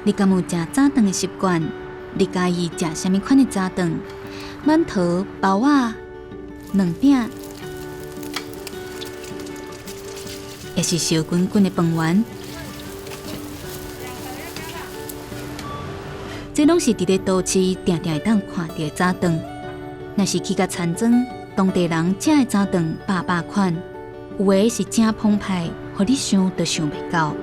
你敢有食早頓的習慣？你佮意食啥物款的早頓？饅頭、包仔、卵餅，抑是燒滾滾的飯圓？這攏是佇咧都市定定會當看著的早頓。若是去到田莊，當地人食的早頓百百款，有的是誠澎湃，予你想都想袂到。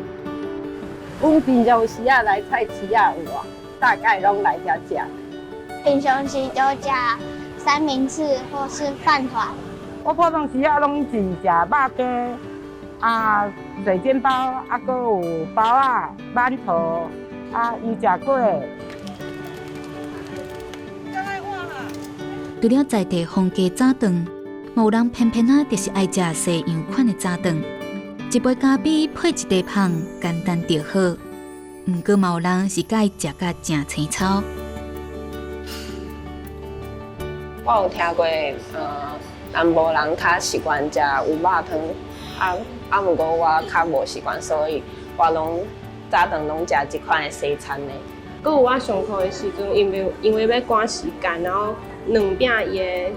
阮平常時仔來菜市仔有啊，大概攏來遮食。平常時就食三明治或是飯糰。我普通時仔攏是食肉羹啊、水煎包，啊，閣有包仔、饅頭啊、油炸粿。除了在地風格早頓，嘛有人偏偏仔就是愛食西洋款的早頓，一杯咖啡配一塊麭，簡單就好。毋過嘛有人是佮意食甲誠青草。我有聽過，南部人較習慣食有肉湯，啊，毋過我較無習慣，所以我攏早頓攏食這款的西餐的。閣有我上課的時陣，因為欲趕時間，然後卵餅伊的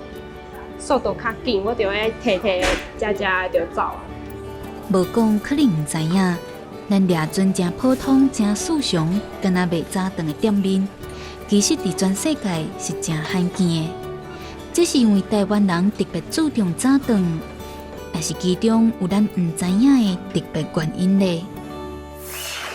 速度較緊，我就愛提提食食就走啊。無講可能毋知影，咱掠準誠普通、誠尋常，敢若賣早頓的店面，其實佇全世界是誠罕見的。這是因為台灣人特別注重早頓，抑是其中有咱毋知影的特別原因咧？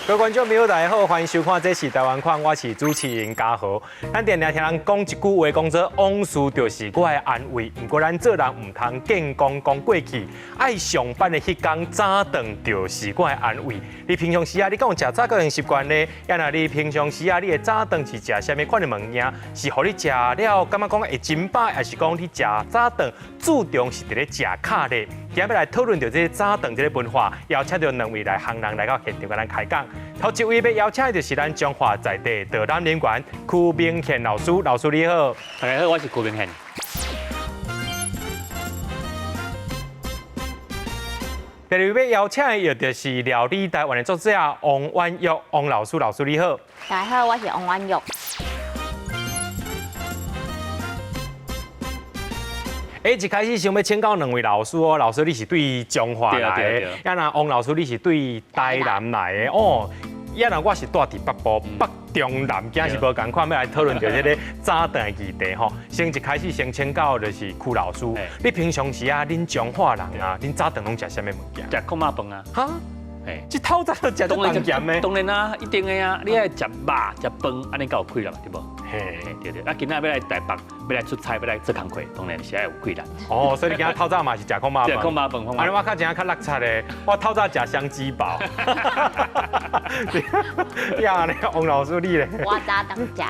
各位觀眾朋友，大家好，歡迎收看《這是台灣看》，我是主持人嘉豪。咱定定聽人講一句話，講做往事就是我的安慰。毋過咱做人毋通見光講過去，愛上班的彼工早頓就是我的安慰。你平常時啊，你敢有食早頓的習慣呢？抑若你平常時啊，你的早頓是食啥物款的物件？是予你食了感覺講會真飽，抑是講你食早頓注重是佇咧食巧咧？今仔欲來討論著這個早頓這個文化，邀請著兩位來行人來到現場共咱開講。頭一位欲邀請的就是咱彰化在地導覽人員邱明憲老師，老師你好。大家好，我是邱明憲。第二位欲邀請的亦就是料理台灣的作者王婉玉王老師，老師你好。大家好，我是王婉玉。欸，一開始想欲請教兩位老師哦，老師你是對彰化來的，啊若王老師你是對台南來的哦。啊若我是住佇北部，北中南，今仔是無仝款，欲來討論著這个早頓的議題吼。先一開始先請教就是邱老師，你平常時啊，恁彰化人啊，恁早頓攏食啥物物件？食炕肉飯啊。哈？嘿，這透早就食這重鹹的？當然啦，一定的啊，你愛食肉食飯，按呢才有氣力嘛，對無？嘿，對對。啊，今仔欲來台北，欲來出差，欲來做工課，當然是愛有氣力。哦，所以你今仔透早嘛是食炕肉飯？食炕肉飯。按呢我較誠較落漆的，我透早食雙子包。呀，你王老師你咧？我早頓食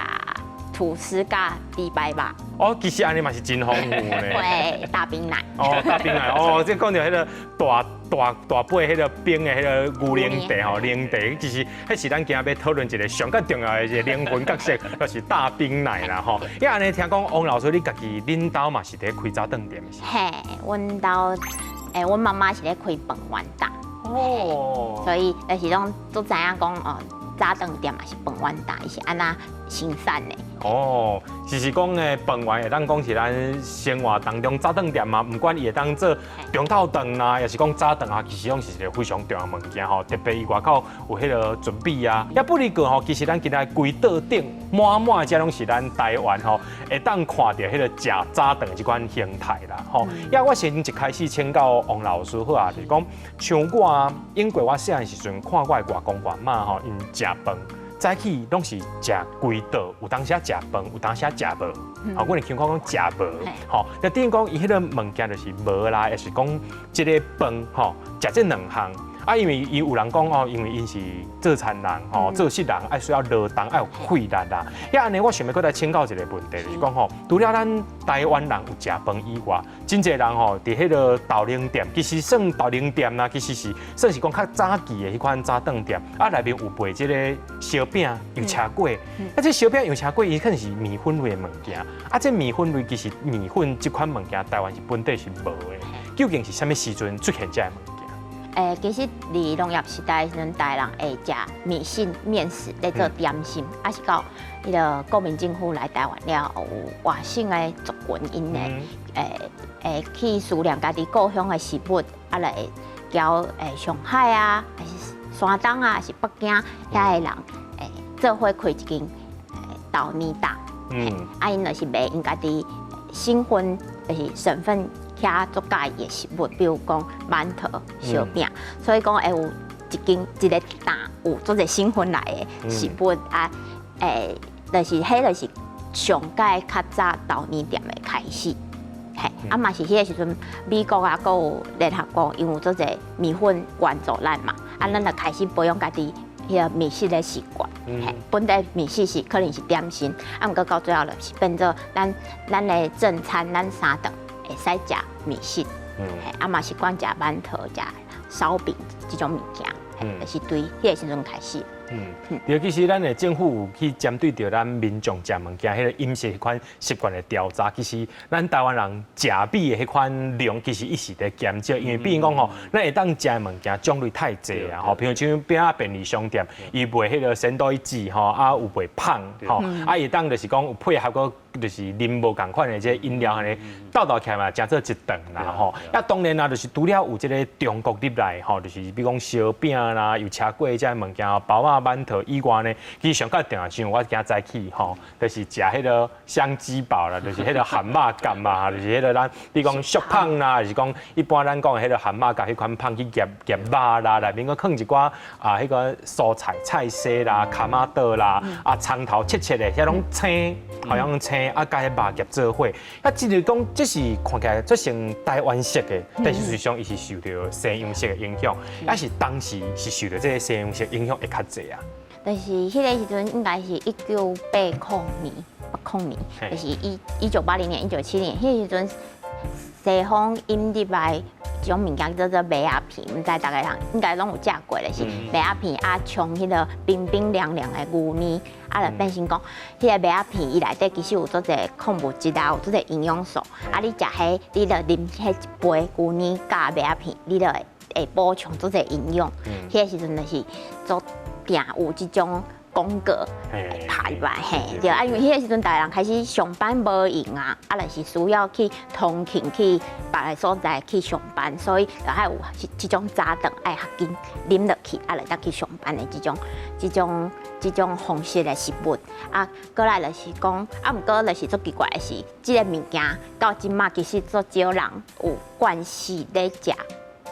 吐司佮豬排肉。哦，其實按呢嘛是真豐富呢。對，大冰奶。哦，大冰奶哦，這講著彼个大大大杯彼个冰的彼个牛奶茶吼，奶茶其實彼是咱今仔欲討論一个上較重要的一个靈魂角色，就是大冰奶啦吼。因為按呢聽講，王老師你家己恁兜嘛是佇咧開早頓店是？嘿，阮兜，阮媽媽是咧開飯圓擔。哦。所以就是攏都知影講哦，早頓店嘛是飯圓擔，伊是按怎生產的。哦，其實講的飯圓會當講是咱生活當中早頓店嘛，毋管伊會當做中晝頓啊，抑是講早頓啊，其實攏是一个非常重要的物件吼。特別伊外口有彼个準備啊，也不離過吼，其實咱今仔規桌頂滿滿這攏是咱台灣吼會當看著彼个食早頓這款形態啦吼。也我先一開始請教王老師好啊，就是講像我啊，英國我細漢時陣看我的外公外媽吼，𪜶食飯。早起攏是食規桌，有當時食飯，有當時食無。吼，阮會聽講講食無，吼，就等於講伊彼个物件就是無啦，抑是講這个飯吼，食這兩項。啊，因為伊有人講哦，因為𪜶是做田人吼，做事人愛需要勞動，愛有氣力啦。遐按呢，我想欲閣來請教一个問題，就是講吼，除了咱台灣人有食飯以外，真濟人吼，佇彼个豆奶店，其實算豆奶店啦，其實是算是講較早期的彼款早頓店。啊，內面有賣這个燒餅、油車粿。啊，這燒餅、油車粿，伊可能是麵粉類的物件。啊，這麵粉類其實麵粉這款物件，台灣是本地是無的。究竟是啥物時陣出現這个物件？其實佇農業時代的時陣，台人會食麵線、麵食咧做點心，啊是到彼个國民政府來台灣了後，有外省的族群𪜶會去思念家己故鄉的食物，啊來交上海啊，還是山東啊，還是北京遐的人做伙開一間豆奶檔，啊𪜶就是賣𪜶家己省份，就是省份遐足佮意的食物，比如講饅頭、燒餅，所以講會有一間一个檔有足濟省份來的食物啊，就是彼就是上蓋較早豆奶店的開始。嘿，啊嘛是彼个時陣，美國啊，閣有聯合國，𪜶有足濟麵粉援助咱嘛，啊，咱就開始培養家己彼个麵食的習慣。嘿，本來麵食是可能是點心，啊，毋過到最後就是變做咱的正餐，咱三頓會使食麵食。嘿，啊嘛是慣食饅頭、食燒餅這種物件，就是對彼个時陣開始。對，其實咱的政府有去針對著咱民眾食物件彼个飲食彼款習慣的調查，其實咱台灣人食米的彼款量其實一直佇減少，因為比如講吼，咱會當食的物件種類太濟啊，吼，比如像邊仔便利商店，伊賣彼个仙度一吼，啊有賣麭吼，啊會當就是講有配合閣就是啉無仝款的這飲料按呢鬥鬥起來嘛，誠做一頓啦吼。啊當然啦，就是除了有這个中國入來吼，就是比如講燒餅啦、油車粿這物件、包仔、饅頭以外呢，其實上較重要，像我今早起吼，就是食彼个香雞堡啦，就是彼个鹹肉夾啊，就是彼个咱比如講俗麭啦，還是講一般咱講的彼个鹹肉夾彼款麭去夾夾肉啦，內面閣囥一寡啊彼个蔬菜菜絲啦、卡瑪豆啦、啊蔥頭切切的，遐攏青，好像青啊，佮彼肉夾做伙。啊，這就講這是看起來這成台灣式的，但是實際上伊是受著西洋式的影響，抑是當時是受著這个西洋式影響會較濟啊。就是彼个時陣應該是1980年，80年，就是1980年、1970年，彼個時陣西方引入來一種物件叫做麥仔片，毋知逐个人應該攏有食過，就是麥仔片啊，沖彼个冰冰涼涼的牛奶，啊，就變成講彼个麥仔片伊內底其實有足濟礦物質啊，有足濟營養素，啊，你食彼，你就啉彼一杯牛奶佮麥仔片，你就會補充足濟營養。彼个時陣就是足定有這種廣告拍入來，嘿，對啊，因為彼个時陣逐个人開始上班無閒啊，啊，就是需要去通勤去別个所在去上班，所以就愛有這種早頓愛較緊啉落去，啊，就當去上班的這種方式的食物。啊，過來就是講，啊，毋過就是足奇怪的是，這个物件到這馬其實足少人有慣勢咧食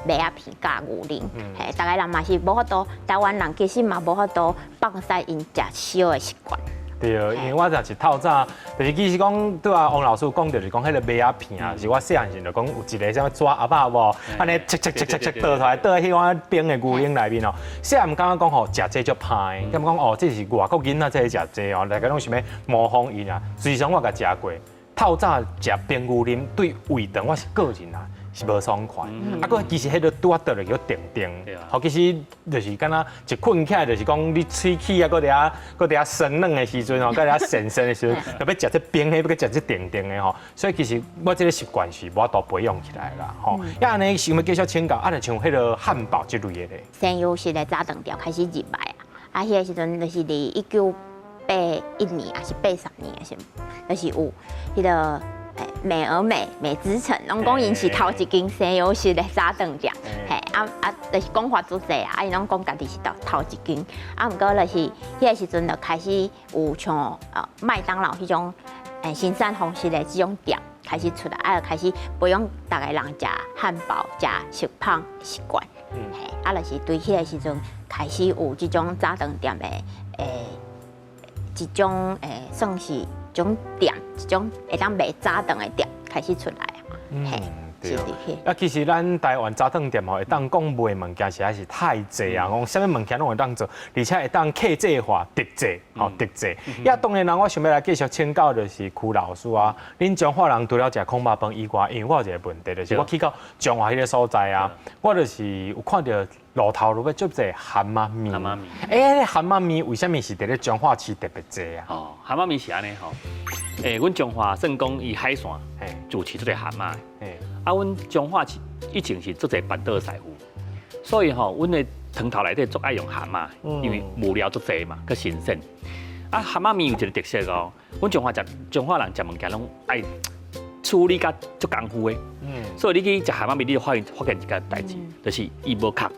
麥仔片佮牛奶，嘿，逐个人嘛是無法度，台灣人其實嘛無法度放屎𪜶食燒的習慣。對，因為我就是透早，就是其實講對啊，王老師有講著就是講彼个麥仔片啊，是我細漢時就講有一个啥物紙盒仔無，按呢切切切切切倒出來，倒佇彼款冰的牛奶內面哦。細漢感覺講吼，食這足歹，感覺講哦，這是外國囡仔才會食這哦，大家攏想欲模仿𪜶啊。實際上我共食過，透早食冰牛奶對胃腸，我是個人啊，是無爽快，啊，閣其實彼个拄仔倒落去閣定定，吼，其實就是敢若一睏起來，就是講你喙齒啊，閣佇遐閣佇遐生軟的時陣吼，閣佇遐跣跣的時陣，就欲食這冰的，欲閣食這定定的吼，所以其實我這个習慣是無法度培養起來啦，吼。啊，按呢想欲繼續請教，啊，若像彼个漢堡這類的咧，西洋式的早頓店開始入來啊，啊，彼个時陣就是佇1981年，還是83年的時陣，就是有彼个美而美美之城，攏講𪜶是頭一間西洋式的早頓店，嘿，啊啊，就是講法足濟啊，啊，𪜶攏講家己是頭一間，啊，毋過就是彼个時陣就開始有像麥當勞彼種生產方式的這種店開始出來，啊，就開始培養逐个人食漢堡、食食麭習慣，嘿，啊，就是對彼个時陣開始有這種早頓店的一種算是一種店，一種會當賣早頓的店開始出來啊，嘿，對。啊，其實咱台灣早頓店吼，會當講賣物件實在是太濟啊，講啥物物件攏會當做，而且會當客製化、特製，吼特製。啊，當然啦，我想欲來繼續請教就是區老師啊，恁彰化人除了食炕肉飯以外，因為我有一個問題，就是我去到彰化彼个所在啊，我就是有看著路頭路尾足濟蚶仔麵。蚶仔麵。欸，蚶仔麵為啥物是佇咧彰化市特別濟啊？哦，蚶仔麵是按呢吼。阮彰化算講伊海線，主持足濟蚶仔。啊，阮彰化市以前是足濟辦桌師傅，所以吼，阮的湯頭內底足愛用蚶仔，因為物料足濟嘛，閣新鮮。啊，蚶仔麵有一個特色哦，阮彰化食彰化人食物件攏愛處理甲足功夫的。所以你去食蚶仔麵，你就發現一個代誌，就是伊無殼。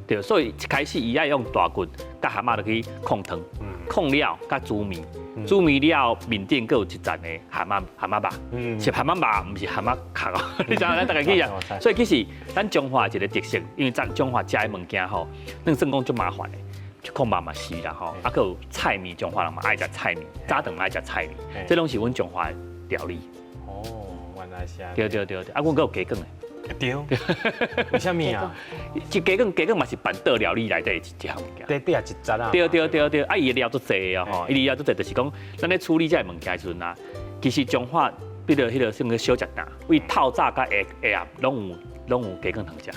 對，所以一開始伊愛用大骨佮蚶仔落去炕湯，炕了佮煮麵，煮麵了麵頂閣有一層的蚶仔蚶仔肉，是蚶仔肉，毋是蚶仔殼哦。你知影咱逐家去食，所以其實咱彰化一個特色，因為咱彰化食的物件吼，咱算講足麻煩的，炕肉嘛是啦吼，啊閣有菜麵，彰化人嘛愛食菜麵，早頓嘛愛食菜麵，這攏是阮彰化的料理。哦，原來是按呢。對對對對，啊，阮閣有雞卷的。對，為啥物啊？這雞卷雞卷嘛是辦桌料理內底一項物件。對對啊，一節啊。對對對對，啊伊的料足濟啊吼，伊的料足濟，就是講咱咧處理這个物件的時陣啊，其實彰化比如彼个算個小食店，為透早佮下下暗攏有攏有雞卷通食，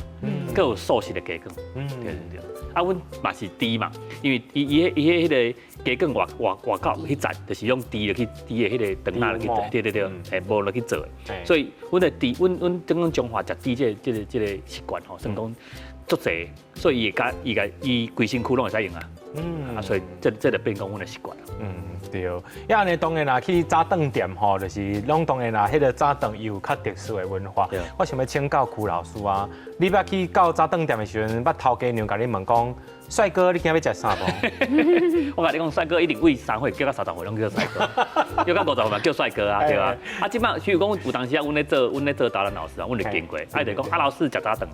閣有素食的雞卷。對對對。啊，阮嘛是豬嘛，因為伊伊彼伊彼彼个雞卷外外外口彼層，就是用豬落去豬的彼个腸仔落去，對對對，嘿，毛落去做的。所以，阮的豬，阮阮等講彰化食豬這個這個這個習慣吼，算講足濟，所以伊會共伊共伊規身軀攏會使用啊。啊，所以這這就變講阮的習慣啦。嗯，對。啊，按呢當然啦，去早頓店吼，就是攏當然啦，彼個早頓伊有較特殊的文化。我想欲請教區老師啊，你捌去到早頓店的時陣，捌頭家娘共你問講，帥哥，你今日欲食啥無？我共你講，帥哥一定為3歲叫到30歲攏叫帥哥，叫到50歲嘛叫帥哥啊，對啊。啊，這擺譬如講有當時啊，阮咧做導覽老師啊，阮就經過，啊，就講啊，老師食早頓，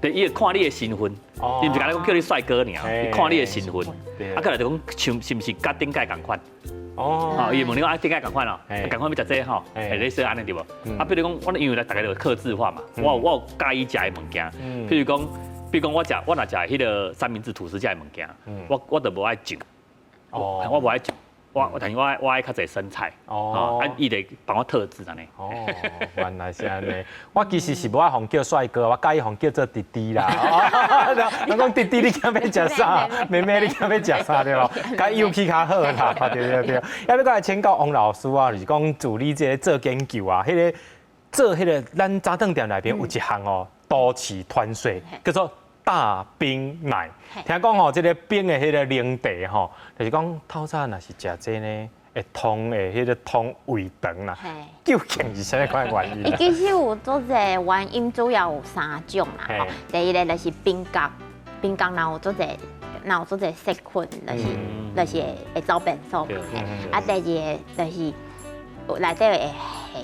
對，伊會看你的身份，伊毋是共你講叫你帥哥爾，伊看你的身份，啊，過來就講像是毋是佮頂屆仝款？哦，伊會問你講啊，頂屆仝款哦，仝款欲食這吼，會類似按呢對無？啊，比如講，我因為逐家都客製化嘛，我有佮意食的物件，譬如講。比如講，我食我若食彼个三明治吐司遮的物件，我就無愛醬，我無愛醬，我但是我愛較濟生菜，哦，啊，伊就幫我特製按呢。哦，原來是按呢。我其實是無愛予人叫帥哥，我佮意予人叫做弟弟啦。人講弟弟你今欲食啥？妹妹你今欲食啥對無？較有氣較好啦，對對對。猶欲閣來請教王老師啊，就是講自你這个做研究啊，彼个做彼個咱早頓店內面有一項哦，都市傳說叫做大冰奶，聽講吼，這个冰的彼个奶茶吼，就是講透早若是食這呢，會通會彼个通胃腸啦。究竟是啥物款原因？伊其實有足濟原因，主要有三種啦。吼，第一个就是冰角，冰角若有足濟，若有足濟細菌，就是會走變數嘛。啊，第二个就是內底會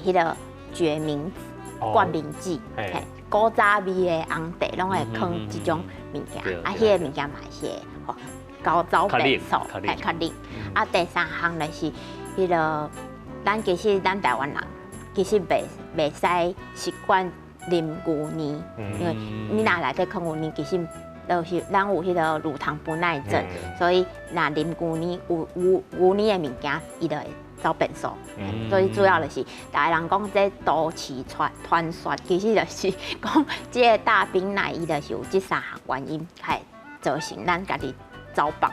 彼个決明子、決明子。古早味的紅茶攏會囥這種物件，啊，彼个物件嘛是會予猴走變數，會較冷。啊，第三項就是彼个，咱其實咱台灣人其實袂使習慣啉牛奶，因為你若內底囥牛奶，其實就是咱有彼个乳糖不耐症，所以若啉牛奶有牛牛奶的物件，伊就會走變數，所以主要就是，逐家人講這都市傳傳說，其實就是講這个大冰奶，伊就是有這三項原因，會造成咱家己走腹。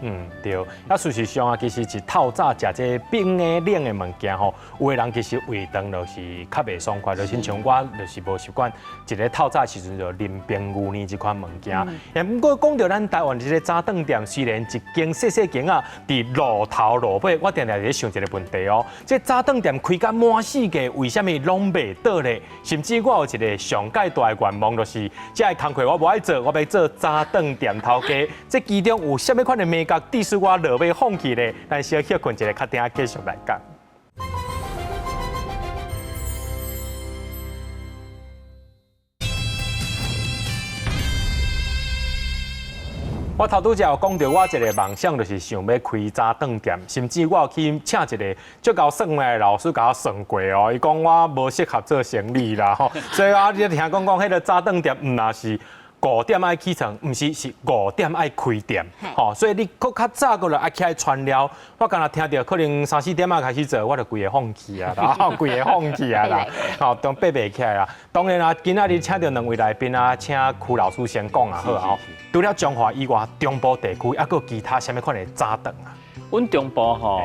嗯，對。啊，事實上啊，其實是透早食這冰的冷的物件吼，有的人其實胃腸就是較袂爽快，就親像我就是無習慣，一个透早時陣就啉冰牛奶這款物件。也毋過講著咱台灣這个早頓店，雖然一間細細間啊，佇路頭路尾，我定定佇咧想一个問題哦，這早頓店開甲滿世界，為啥物攏袂倒咧？甚至我有一个上蓋大的願望，就是這个工課我無愛做，我欲做早頓店頭家。這其中有啥物款的眉角，致使我落尾放棄咧？咱小歇睏一下，較等繼續來講。我頭拄才有講著，我一个夢想就是想欲開早頓店，甚至我有去請一个足𠢕算命的老師共我算過哦，伊講我無適合做生意啦吼，所以啊，你聽講講彼个早頓店，毋若是五點愛起床，毋是是五點愛開店，吼，所以你閣較早過來愛起來傳料。我敢若聽著可能三四點仔開始做，我就規个放棄啊啦，規个放棄啊啦，吼，都爬袂起來啦。當然啦，今仔日請著兩位來賓啊，請區老師先講啊好啊。除了彰化以外，中部地區猶閣有其他啥物款的早頓啊？阮中部吼，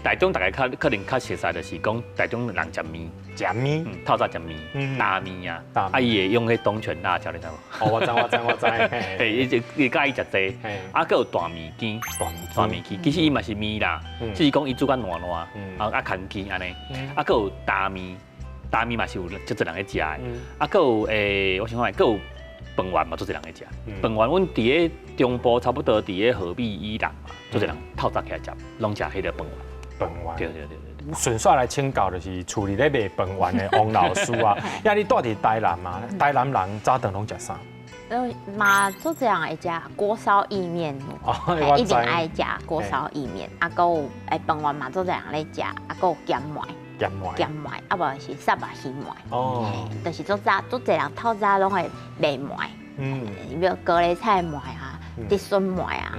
台中大家較可能較熟悉就是講台中人食麵，食麵，透早食麵，打麵啊，啊伊會用彼東泉辣椒，你知無？哦，我知我知我知，嘿，伊伊佮意食這，啊，閣有大麵羹，大麵羹，其實伊嘛是麵啦，只是講伊煮較爛爛，啊啊牽筋按呢，啊閣有打麵，打麵嘛是有足濟人咧食的，啊閣有我想看覓，閣有飯圓嘛，足濟人咧食。飯圓阮佇咧中部差不多佇咧河美以南嘛，足濟人透早起來食，攏食彼個飯圓。飯圓。對對對對。順紲來請教就是厝裡咧賣飯圓的王老師啊，呀你住佇台南嘛？台南人早頓攏食啥？嘛，足濟人會食鍋燒意麵，一定愛食鍋燒意麵。啊，閣有飯圓嘛，足濟人咧食，啊，閣有鹹糜。鹹糜。鹹糜，啊無是虱目魚糜。就是足早足濟人透早攏會賣糜。比如高麗菜糜啊，竹筍糜啊，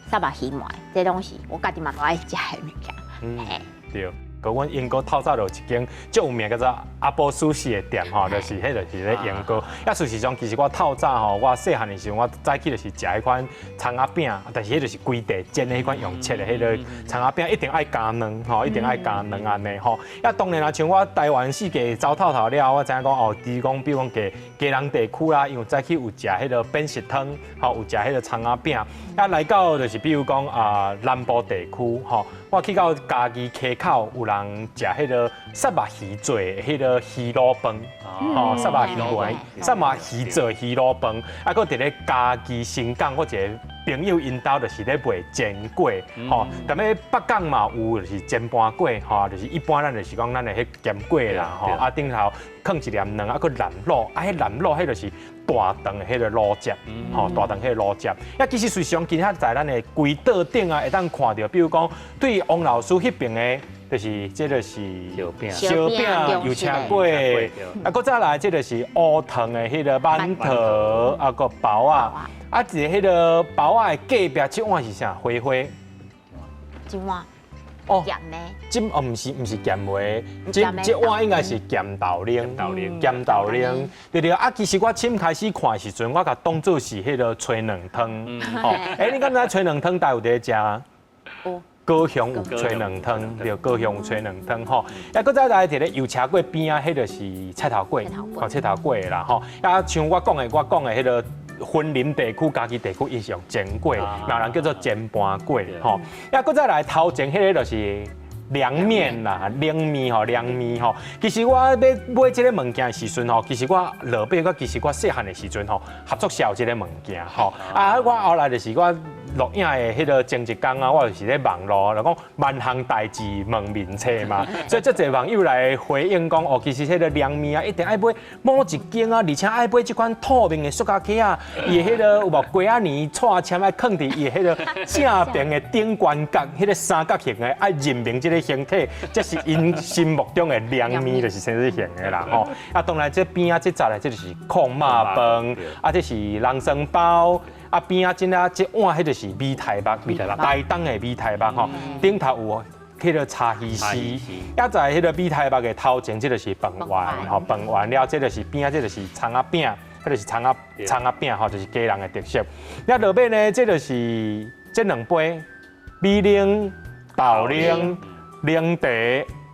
虱目魚糜，這攏是我家己嘛都愛食的物件。對。閣阮英國透早就有一間足有名叫做阿波壽司的店吼，就是彼就是咧英國。啊，事實上，其實我透早吼，我細漢的時陣，我早起就是食彼款蔥仔餅，但是彼就是規塊煎的彼款用切的彼个蔥仔餅，一定愛加卵吼，一定愛加卵按呢吼。啊，當然啦，像我台灣四界走透透了，我知影講哦，比如講，比如講基基隆地區啦，因為早起有食彼个扁食湯，吼，有食彼个蔥仔餅。啊，來到就是比如講啊，南部地區吼，我去到嘉義溪口有人食彼个虱目魚做的彼个魚滷飯，吼，虱目魚虱目魚做魚滷飯，啊，閣佇咧嘉義新港，我一个朋友𪜶兜就是咧賣煎粿，吼，踮咧北港嘛有就是煎盤粿，吼，就是一般咱就是講咱的彼鹹粿啦，吼，啊頂頭囥一粒卵，啊閣南滷，啊彼南滷彼就是大腸的彼个滷汁，吼，大腸彼个滷汁。啊，其實事實上今仔在咱的規桌頂啊，會當看著，比如講對王老師彼邊的，就是這個是燒餅，燒餅油車粿，啊，閣再來這個是烏糖的彼个饅頭，啊，閣包仔，啊，一个彼个包仔的隔壁這碗是啥？花花，這碗哦，鹹的，這哦毋是毋是鹹糜，這這碗應該是鹹豆奶，豆奶，鹹豆奶，對對。啊，其實我先開始看的時陣，我共當做是彼个炊卵湯，吼，欸，你敢知炊卵湯佗有佇咧食？有。高雄有炊卵湯，對，高雄有炊卵湯吼。啊，閣再來一个油車粿邊仔，彼个是菜頭粿，哦，菜頭粿的啦吼。啊，像我講的彼个雲林地區、嘉義地區，伊是用煎粿，嘛有人叫做煎盤粿吼。啊，閣再來頭前彼个就是涼麵啦，冷麵吼，涼麵吼。其實我欲買這个物件的時陣吼，其實我落尾我其實我細漢的時陣吼，合作社有這个物件吼。啊，我後來就是我錄影的彼个前一工啊，我就是咧網路，就講萬項代誌問面冊嘛，所以足濟網友來回應講，哦，其實彼个涼麵啊，一定愛買某一間啊，而且愛買這款透明的塑膠盒啊，伊的彼个有無雞仔年蔡籤愛囥佇伊的彼个正邊的頂懸角，彼个三角形的愛認明這个形體，這是𪜶心目中的涼麵，就是啥物型的啦吼。啊，當然這邊仔這紮來，這就是炕肉飯，啊，這是人參包。啊，邊仔這啊這碗，彼就是米苔目，米苔目，台東的米苔目吼，頂頭有彼个柴魚絲，啊，在彼个米苔目的頭前，這就是飯圓吼，飯圓了，這就是邊仔，這就是蔥仔餅，彼就是蔥仔餅吼，就是基隆的特色。啊，落尾呢，這就是這兩杯米奶、豆奶、奶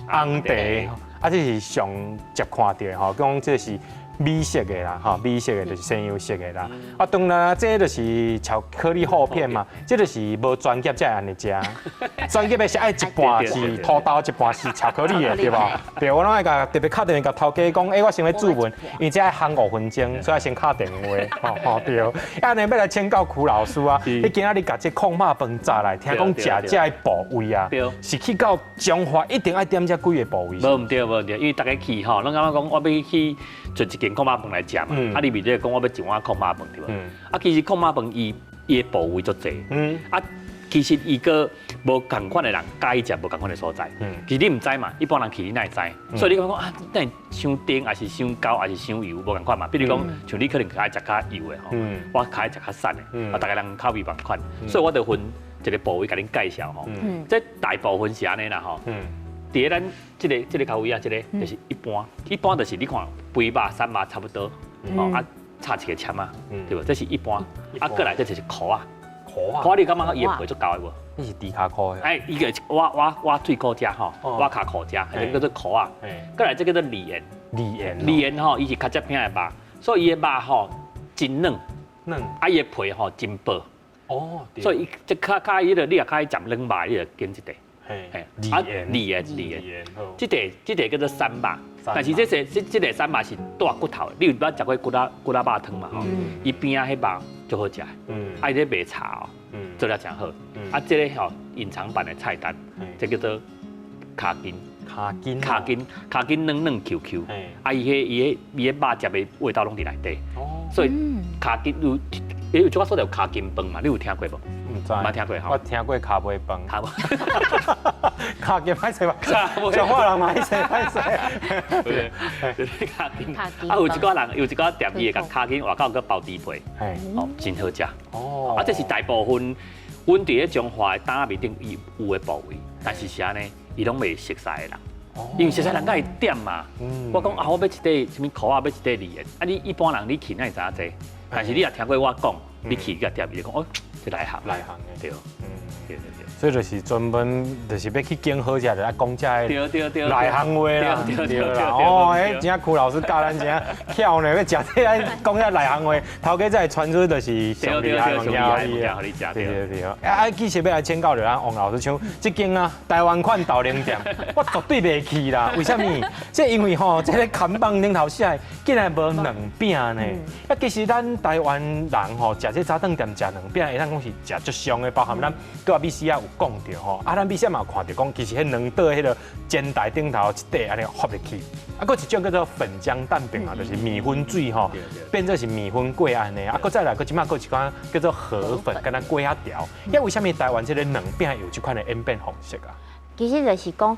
茶、紅茶，啊，這是上捷看著的吼，講這是米色的啦，吼，米色的就是鮮油色的啦。啊，當然啊，這就是巧克力厚片嘛，這就是無專業才會按呢食。專業的是愛一半是土豆，一半是巧克力的，對無？對，我攏愛共特別敲電話共頭家講，欸，我先欲注文，因為這愛烘5分鐘，所以先敲電話，吼吼對。啊，呢欲來請教許老師啊，你今仔日共這炕肉飯炸來，聽講食這个部位啊，是去到彰化一定愛點這幾个部位。無毋對，無毋對，因為逐家去吼，攏感覺講我欲去揣一間炕肉飯來食嘛，啊，你袂咧講我欲一碗炕肉飯對無？啊，其實炕肉飯伊伊的部位足濟，啊，其實伊閣無仝款的人佮意食無仝款的所在，其實你毋知嘛，一般人去你哪會知？所以你感覺講啊，哪會傷甜，還是傷厚，還是傷油，無仝款嘛。比如講，像你可能較愛食較油的吼，我較愛食較瘦的，啊，逐个人口味無仝款，所以我就分一个部位共恁介紹吼。這大部分是按呢啦吼。佇咧咱這个這个口味啊，這个就是一般，一般就是你看肥肉、瘦肉差不多，哦啊，插一个籤仔，對無？這是一般。啊，過來這就是箍仔，箍仔，箍仔你感覺伊的皮足厚的無？彼是豬跤箍的。哎，伊個倚水果食吼，倚跤褲食，這個叫做箍仔。過來這叫做梨緣。梨緣。梨緣吼，伊是較側餅的肉，所以伊的肉吼真軟，軟，啊伊的皮吼真薄。所以伊這較較伊個，你若較愛食軟肉，你就揀這塊。嘿，梨緣。梨緣，梨緣。這塊叫做瘦肉，但是這個瘦肉是帶骨頭的。你有捌食過骨仔肉湯嘛？吼，伊邊仔彼肉足好食，啊伊咧賣柴，做了誠好。啊，這个吼隱藏版的菜單，這叫做跤筋。跤筋。跤筋，跤筋軟軟 Q Q，啊伊彼伊彼伊彼肉汁的味道攏佇內底，所以跤筋有，有一寡所在有跤筋飯嘛，你有聽過無？毋知。無聽過吼。我聽過跤尾飯。跤尾。跤筋歹勢吧？彰化人歹勢歹勢。對，就是跤筋。啊，有一寡人，有一寡店，伊會共跤筋外口閣包豬皮，哦，真好食。啊，這是大部分阮佇咧彰化的擔仔麵頂伊有的部位，但是是按呢，伊攏袂熟似的人，因為熟似人較會點嘛。我講啊，我欲一塊啥物箍仔，欲一塊梨緣。啊，你一般人你去哪會知影這？但是你若聽過我講，你去共店，伊就講哦，這內行。內行的。對。對對對。所以就是專門就是欲去揀好食，就愛講這个內行話啦。對對對。哦，欸，真正邱老師教咱真正巧呢，欲食這愛講遐內行話，頭家才會傳出就是上厲害物件予你食。對對對。啊，其實欲來請教著咱王老師，像這間啊，台灣款豆奶店，我絕對袂去啦。為啥物？這因為吼，這个看板頂頭寫的竟然無卵餅呢。啊，其實咱台灣人吼，食這早頓店食卵餅，會當講是食足傷的，包含咱拄仔美絲仔有講著吼，啊，咱美絲仔嘛有看著講，其實彼卵桌彼个煎台頂頭一塊按呢放入去，啊，閣一種叫做粉漿蛋餅啊，就是麵粉水吼，變做是麵粉粿按呢，啊，閣再來閣這擺閣一款叫做河粉，敢若粿仔條。啊，為啥物台灣這个卵餅有這款的演變方式啊？其實就是講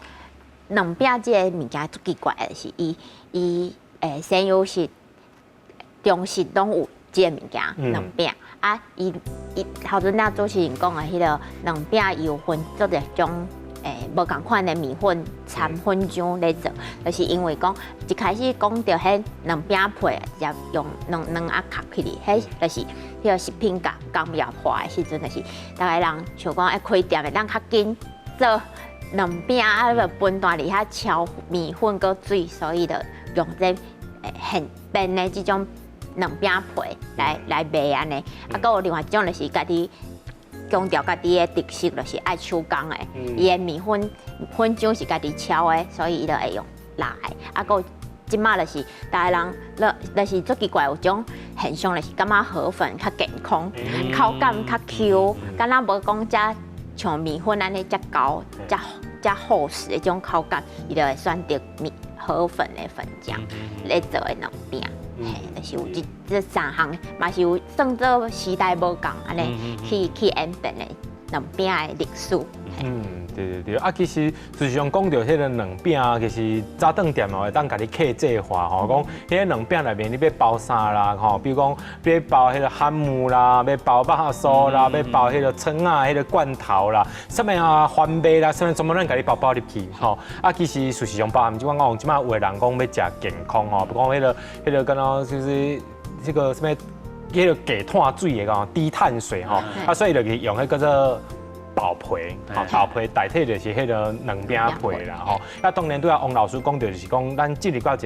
卵餅這个物件足奇怪的，是伊伊西洋食、中式攏有這个物件卵餅。啊，伊伊頭陣仔主持人講的彼个卵餅，伊有分足濟種無仝款的麵粉摻粉漿咧做，就是因為講一開始講著彼卵餅皮，直接用卵卵仔殼起去，彼就是彼个食品工業化的時陣，就是逐个人想講愛開店會當較緊做卵餅啊，就分段佇遐敲麵粉閣水，所以就用這現變的這種卵餅皮來賣按呢，啊，閣有另外一種就是家己強調家己的特色，就是愛手工的，伊的麵粉粉漿是家己敲的，所以伊就會用辣的。啊，閣有這馬就是逐个人，就是足奇怪，有種現象，就是感覺河粉較健康，口感較 Q，敢若無講遮像麵粉按呢遮厚、遮厚實的這種口感，伊就會選擇麵河粉的粉漿來做的卵餅。嘿，就是有這三項，嘛是有算做時代無仝按呢去演變的卵餅的歷史。嗯，對對對，啊，其實事實上講著彼个卵餅啊，其實早頓店哦會當共你客製化吼，講彼个卵餅內面你欲包啥啦吼，比如講欲包彼个漢姆啦，欲包肉酥啦，欲包彼个腸仔彼个罐頭啦，啥物啊番麥啦，啥物全部攏共你包包入去吼。啊，其實事實上包含這款講，這擺有的人講欲食健康吼，比如講彼个敢若就是這個啥物，彼个低碳水的講低碳水吼，啊，所以就去用彼叫做豆皮，吼，豆皮代替就是彼个卵餅皮啦，吼。啊，當然拄仔王老師講著就是講，咱進入到一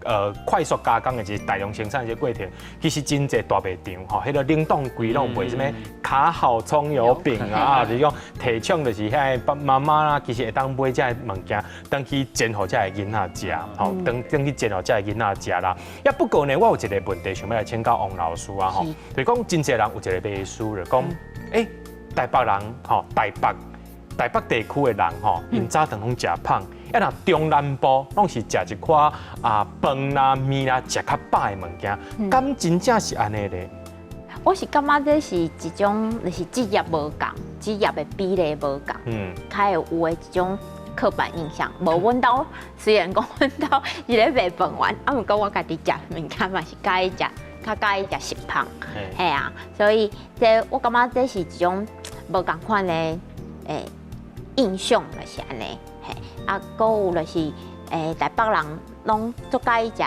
个快速加工的一个大量生產的這個過程，其實真濟大賣場吼，彼个冷凍櫃攏賣啥物卡好蔥油餅啊，就是講提倡就是遐个爸媽媽啦，其實會當買這个物件，轉去煎予這个囡仔食，吼，轉去煎予這個囡仔食啦。啊，不過呢，我有一个問題想欲來請教王老師啊，吼，就是講真濟人有一個迷思，就講，欸，台北人吼，台北地區的人吼，𪜶早頓攏食胖，啊若中南部攏是食一寡啊飯啦麵啦，食較飽的物件，敢真正是按呢咧？我是感覺這是一種，就是職業無仝，職業的比例無仝，較會有的一種刻板印象。無阮兜雖然講阮兜是咧賣飯圓，啊，毋過我家己食物件嘛是佮意食，較佮意食實芳，嘿啊，所以這我感覺這是一種無仝款的印象，就是按呢，嘿，啊，閣有就是台北人攏足佮意食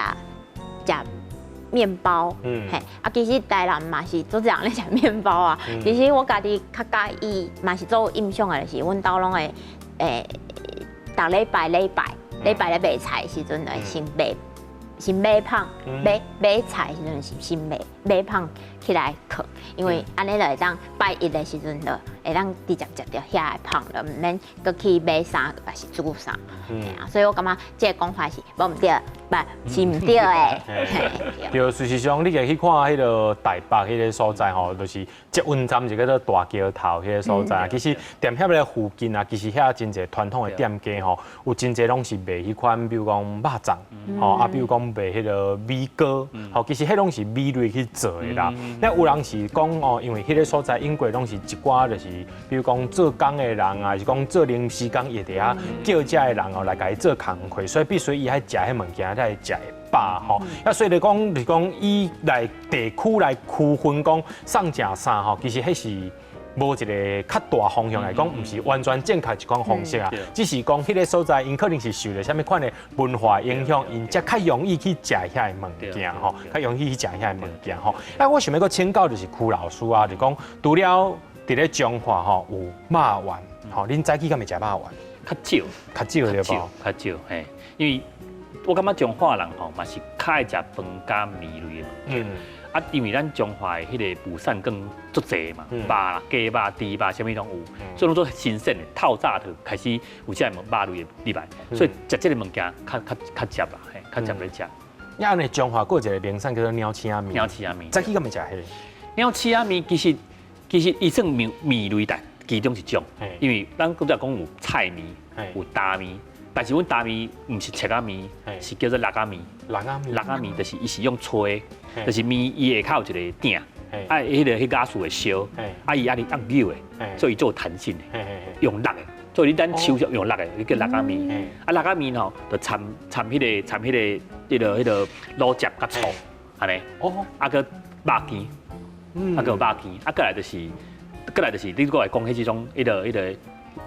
食麵包，嘿，啊，其實台南嘛是足濟人咧食麵包啊。其實我家己較佮意，嘛是做印象的，就是阮兜攏會逐禮拜禮拜禮拜咧賣菜的時陣，會先買先買麭，買買菜的時陣是先買買麭起來囥，因為按呢就會當拜一的時陣就會當直接食著遐个麭，就毋免閣去買啥，抑是煮啥。啊，所以我感覺這个講法是無毋對，毋是毋對的。對，事實上你會去看彼个台北彼个所在吼，就是捷運站就叫做大橋頭彼个所在。其實踮遐个附近啊，其實遐真濟傳統的店家吼，有真濟攏是賣彼款，比如講肉粽，吼啊，比如講賣彼个米糕，吼，其實彼攏是米類去做的啦。那有人是講哦，因為彼个所在英國攏是一寡就是，比如講做工的人啊，還是講做臨時工，伊會佇遐叫遮的人哦來共伊做工課，所以必須伊愛食彼物件才會食會飽吼。啊，所以來講，就是講以來地區來區分講送食啥吼，其實彼是無一个較大方向來講，毋是完全正確一款方式啊。只是講彼个所在，𪜶可能是受著啥物款的文化影響，𪜶才較容易去食遐个物件吼，較容易去食遐个物件吼。啊，我想欲閣請教就是區老師啊，就講除了佇咧彰化吼有肉圓，吼，恁早起敢會食肉圓？較少，較少對無？較少嘿，因為我感覺彰化人吼嘛是較愛食飯佮麵類的物件。啊，因為咱彰化的彼个物產更足濟嘛，肉啦、雞肉、豬肉，啥物攏有，所以攏做新鮮的。透早就開始有這个肉類的入來，所以食這个物件較較較捷啦，嘿，較捷咧食。啊，按呢彰化閣有一个名產叫做鳥鼠仔麵。鳥鼠仔麵，早起敢會食彼个？鳥鼠仔麵其實其實伊算麵麵類但其中一種，因為咱古早講有菜麵，有焦麵。但是阮焦麵毋是切仔麵，是叫做搦仔麵。搦仔麵，搦仔麵就是伊是用炊，就是麵伊下跤有一個鼎，啊，彼个彼瓦斯會燒，啊，伊愛按扭的，所以伊做彈性的，用搦的，所以你咱手用搦的，彼叫搦仔麵。啊，搦仔麵吼，就摻摻彼个摻彼个彼个彼个滷汁佮醋，按呢。哦。啊，閣肉羹，啊，閣有肉羹，啊，過來就是，過來就是你閣來講彼這種彼个彼个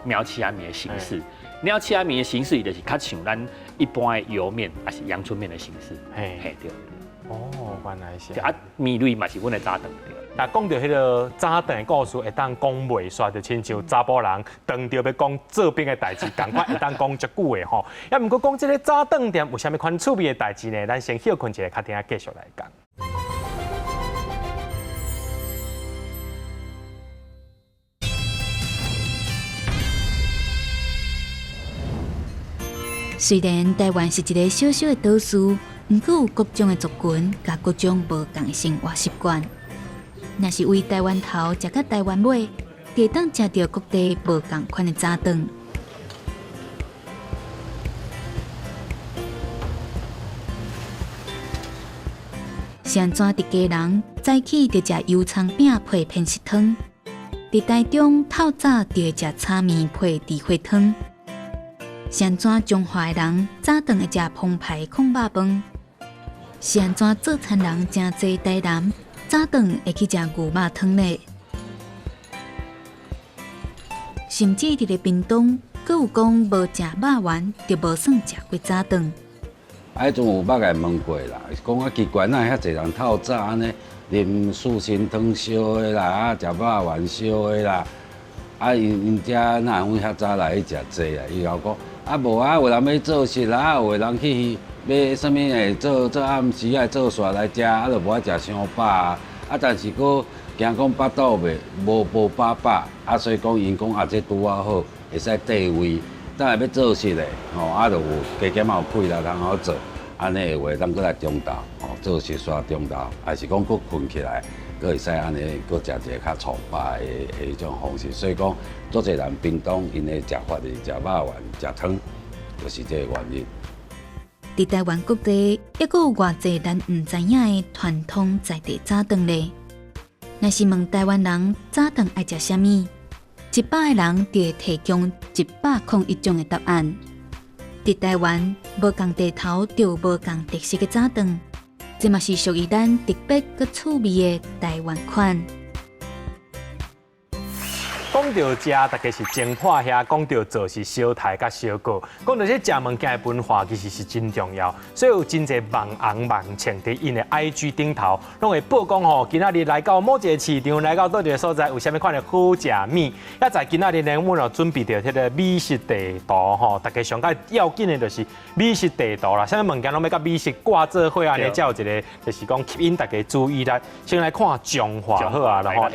苗鼠仔麵的形式。鳥鼠仔麵的形式，伊就是較像咱一般的油麵，抑是陽春麵的形式。嘿，嘿對。哦，原來是。啊，麵類嘛是阮的早頓。若講著彼个早頓的故事，會當講袂煞，就親像查埔人當著欲講做兵的代誌，仝款會當講足久的吼。啊，毋過講這个早頓店有啥物款趣味的代誌呢？咱先歇睏一下，較停仔繼續來講。雖然台灣是一个小小的島嶼，毋過有各種的族群，佮各種無仝的生活習慣。若是為台灣頭食到台灣尾，就會當食著各地無仝款的早頓。是按怎佇基隆早起就食油蔥餅配偏食湯，佇台中透早就會食炒麵配豬血湯。是按怎彰化的人早頓會食澎湃炕肉飯？是按怎做田人誠濟台南早頓會去食牛肉湯呢？甚至佇咧屏東，閣有講無食肉圓就無算食過早頓。啊，彼陣有捌共伊問過啦，講啊奇怪，哪會遐濟人透早按呢啉四神湯燒的啦，啊食肉圓燒的啦，啊𪜶𪜶遮哪會遐早來去食這啊？伊共我講啊無啊，有人欲做實啊，有的人去買啥物會做做暗時仔做煞來食，啊就無愛食傷飽啊。啊，但是閣驚講腹肚袂無無飽飽，啊所以講𪜶講啊這拄仔好，會使綴胃。等下欲做實的，吼啊，就有加減仔有氣力通好做，按呢的話，咱閣來中晝，吼做實煞中晝，抑是講閣睏起來，閣會使按呢閣食一个較粗飽的彼種方式。所以講，足濟人屏東𪜶的食法就是食肉圓、食湯，就是這個原因。佇台灣各地，抑閣有偌濟咱毋知影的傳統在地早頓咧。若是問台灣人早頓愛食啥物？100個人就會提供101種的答案。佇台灣，無仝地頭就有無仝特色的早頓，這嘛是屬於咱特別閣趣味的台灣款。講講到食，大家是真破遐；講到做是相刣佮相告。講到這食物件的文化，其實是真重要。所以有真濟網紅網紅佇𪜶的 IG 頂頭，攏會報講吼，今仔日來到某一個市場，來到佗一個所在，有啥物款的好食物。啊，在今仔日呢，阮有準備著彼個美食地圖吼，大家上較要緊的就是美食地圖啦。啥物物件攏欲佮美食掛做伙按呢，才有一個就是講吸引大家注意力。先來看彰化好啊，然後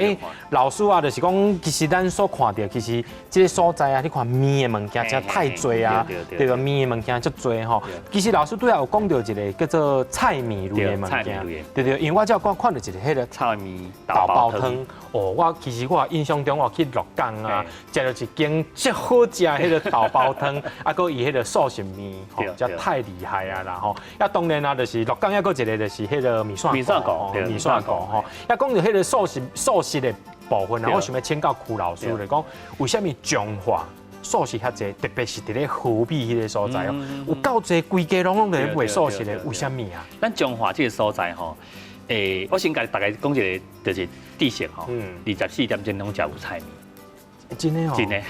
老師啊，就是講，其實咱所看著，其實這個所在啊，你看麵的物件真太濟啊，對吧？麵的物件足濟吼。其實老師拄仔有講著一個叫做菜麵類的物件，對對，因為我才看看著一個彼個菜麵豆包湯。哦，我其實我印象中我去鹿港啊，食著一間足好食彼個豆包湯，啊，閣伊彼個素食麵，吼，真太厲害啊啦吼。啊，當然啊，就是鹿港抑閣一個就是彼個麵線糊，麵線糊吼。啊，講著彼個素食的部分啊，我想欲請教區老師來講，為啥物彰化素食遐濟，特別是佇咧河美彼個所在哦，有夠濟規家攏攏咧賣素食的，為啥物啊？咱彰化這個所在吼，我先共大家講一個，就是知識吼，24點鐘攏食有菜麵。真的哦，真的，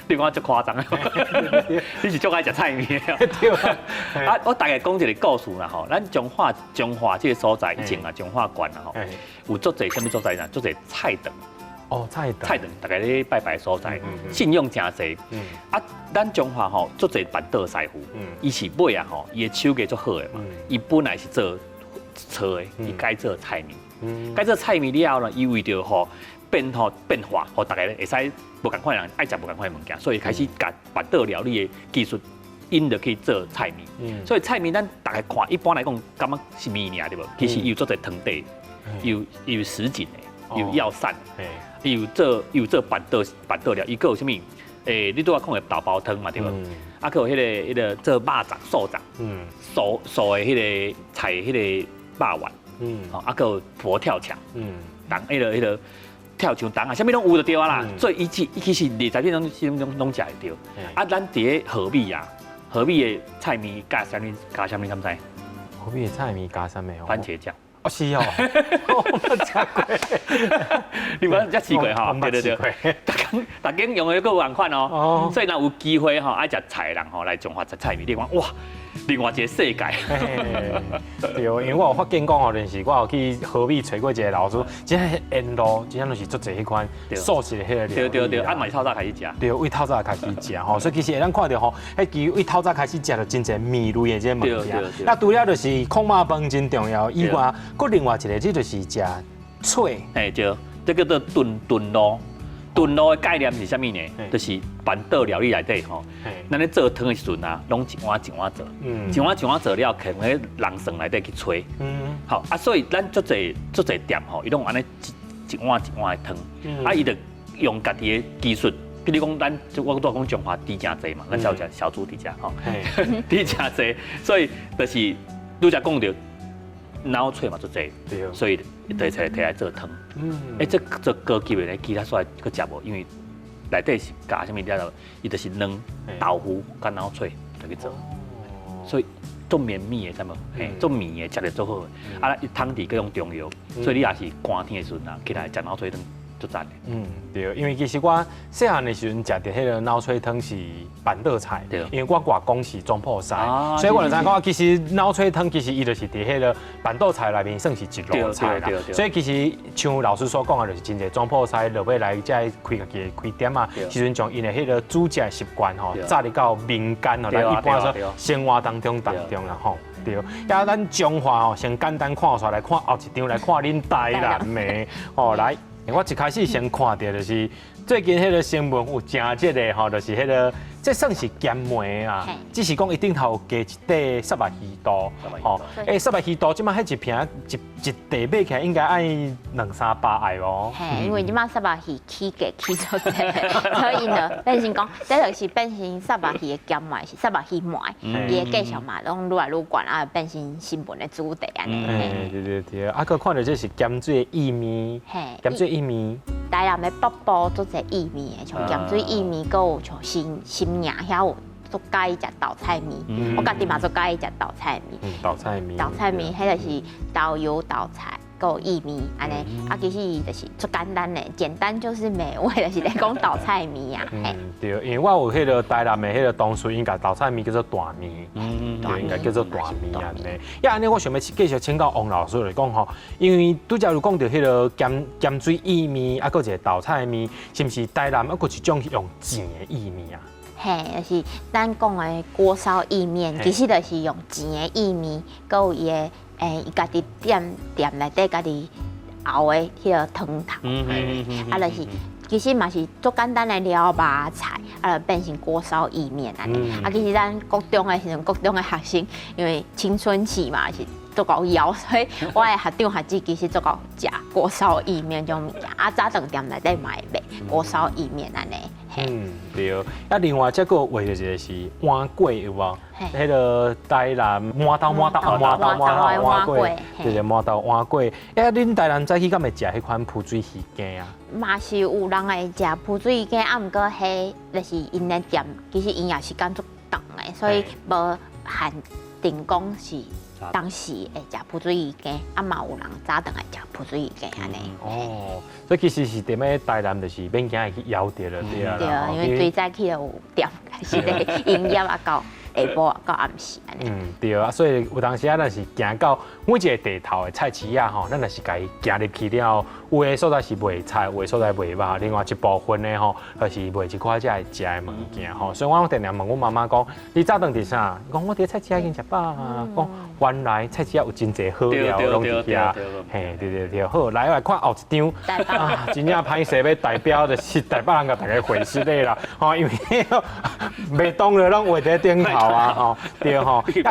你講足誇張啊！你是足愛食菜麵的。對啊。啊，我大概講一個故事啦吼，咱彰化這個所在以前啊，彰化縣啊吼，有足濟啥物所在呢？足濟菜場。哦，菜場。菜場，大家咧拜拜所在，信仰誠濟。啊，咱彰化吼，足濟辦桌師傅。伊是尾啊吼，伊的手藝足好的嘛。伊本來是做菜的，伊改做菜麵。改做菜麵了後呢，伊為著吼變化，予大家會使無仝款人愛食無仝款的物件，所以開始共辦桌料理的技術引入去做菜麵。所以菜麵咱大家看，一般來講感覺是麵爾對無？其實伊有足濟湯底，有什錦的，有藥膳，伊有做辦桌料，伊閣有啥物？你拄仔講的豆包湯嘛對無？啊，閣有彼個做肉粽素粽，素素的彼個菜彼個肉丸，啊，閣有佛跳牆，人彼個跳牆檔啊，啥物攏有就對啊啦。所以伊其實24點鐘攏食會著。啊，咱佇咧河美啊，河美的菜麵加啥物敢知？河美的菜麵加啥物？番茄醬。哦，是哦，我無食過。你無才試過吼？對對對，逐工逐間用的閣無仝款哦。所以若有機會吼，愛食菜的人吼來彰化食菜麵，你講哇，另外一個世界。對，因為我有發現講吼，就是我有去河美揣過一個老師，真正沿路真正攏是足濟彼款素食的彼個料理。對對對，啊嘛是透早開始食。對，為透早開始食吼，所以其實會當看著吼，彼其實為透早開始食就真濟麵類的這個物件。那除了就是炕肉飯真重要以外，閣另外一個，這就是食脆。嘿對，這叫做燉燉滷。燉滷的概念是啥物呢？就是辦桌料理內底吼，咱咧做湯的時陣啊，攏一碗一碗做，一碗一碗做了，放佇籠床內底去炊。好啊，所以咱足濟足濟店吼，伊攏按呢一一碗一碗的湯，啊，伊就用家己的技術，比如講咱我拄仔講彰化豬誠濟嘛，咱才有食小豬佇遮吼，豬誠濟，所以就是拄才講著腦脆嘛足濟，所以就摕來做湯。這做高級的咧，其他煞閣食無，因為內底是加啥物料，伊就是卵、豆腐佮腦脆就去做，所以足綿密的，知無？嘿，足綿的，食得足好的。啊，伊湯底閣用中藥，所以你若是寒天的時陣啊，起來食腦脆湯足讚的。嗯，對，因為其實我細漢的時陣食著彼個腦脆湯是辦桌菜，因為我外公是總鋪師，所以我就知影講，其實腦脆湯其實伊就是佇彼個辦桌菜內面算是一道菜啦。所以其實像老師所講的，就是真濟總鋪師落尾來遮開家己的開店啊，時陣將𪜶的彼個煮食習慣吼，扎入到民間吼，咱一般說生活當中啦吼。對，啊，咱彰化吼，先簡單看出來，看後一張來看恁台南的，哦來。我一開始先看著就是最近彼個新聞有誠熱的吼，就是彼個這算是鹹糜啊，只是講伊頂頭有加一塊虱目魚肚，吼，虱目魚肚這擺彼一坪一一塊買起來應該愛兩三百愛無？嘿，因為這擺虱目魚起價起足濟，所以呢，變成講，這就是變成虱目魚的鹹糜，是虱目魚糜，伊的價錢嘛攏愈來愈懸，啊，變成新聞的主題按呢。嘿，對對對，啊，閣看著這是鹹水薏米，鹹水薏米。台南的北部足濟薏米的，像鹹水薏米，閣有像新營遐有足佮意食豆菜麵，我家己嘛足佮意食豆菜麵。豆菜麵。豆菜麵，彼就是豆油豆菜，閣閣有薏米按呢，啊其實伊就是足簡單的，簡單就是美味，就是咧講豆菜麵啊。嗯，對，因為我有彼個台南的彼個同事，𪜶共豆菜麵叫做大麵，對，應該叫做大麵按呢。啊按呢，我想欲繼續請教王老師來講吼，因為拄才有講著彼個鹹鹹水薏麵，啊，閣一個豆菜麵，是毋是台南啊閣一種用煎的薏麵啊？嘿，就是咱講的鍋燒意麵，其實就是用煎的薏米，閣有伊的伊家己店店內底家己熬的彼个湯頭，啊，就是其實嘛是足簡單的料肉菜，啊，就變成鍋燒意麵按呢。啊，其實咱國中的時陣，國中的學生因為青春期嘛是足𠢕枵，所以我的學長學姊其實足𠢕食鍋燒意麵這種物件，啊，早頓店內底嘛會賣鍋燒意麵按呢。嗯，對。啊，另外這閣畫著一個是碗粿有無？彼個台南饃豆饃豆饃豆饃豆碗粿，就是饃豆碗粿。啊，恁台南早起敢會食彼款浮水魚羹啊？嘛是有人會食浮水魚羹，啊，毋過彼就是𪜶的店，其實𪜶也時間足長的，所以無限定講是當時會食浮水魚羹，啊嘛有人早頓會食浮水魚羹按呢。哦，所以其實是踮咧台南，就是免驚會去枵著了，對啊。對，因為最早起就有店開始咧營業啊，到下晡到暗時按呢。嗯，對啊，所以有當時啊，咱是行到每一個地頭的菜市仔吼，咱若是共伊行入去了後，有的所在是賣菜，有的所在賣肉，另外一部分的吼，就是賣一寡這个食的物件吼。所以我攏定定問阮媽媽講，你早頓佇啥？伊講我佇菜市仔已經食飽啊。講原來菜市仔有真濟好料攏佇遐。嘿，對對對，好，來來看後一張啊，真正歹勢欲代表就是台北人共大家會識的啦，吼，因為袂當了攏畫佇頂頭啊，吼，對吼，對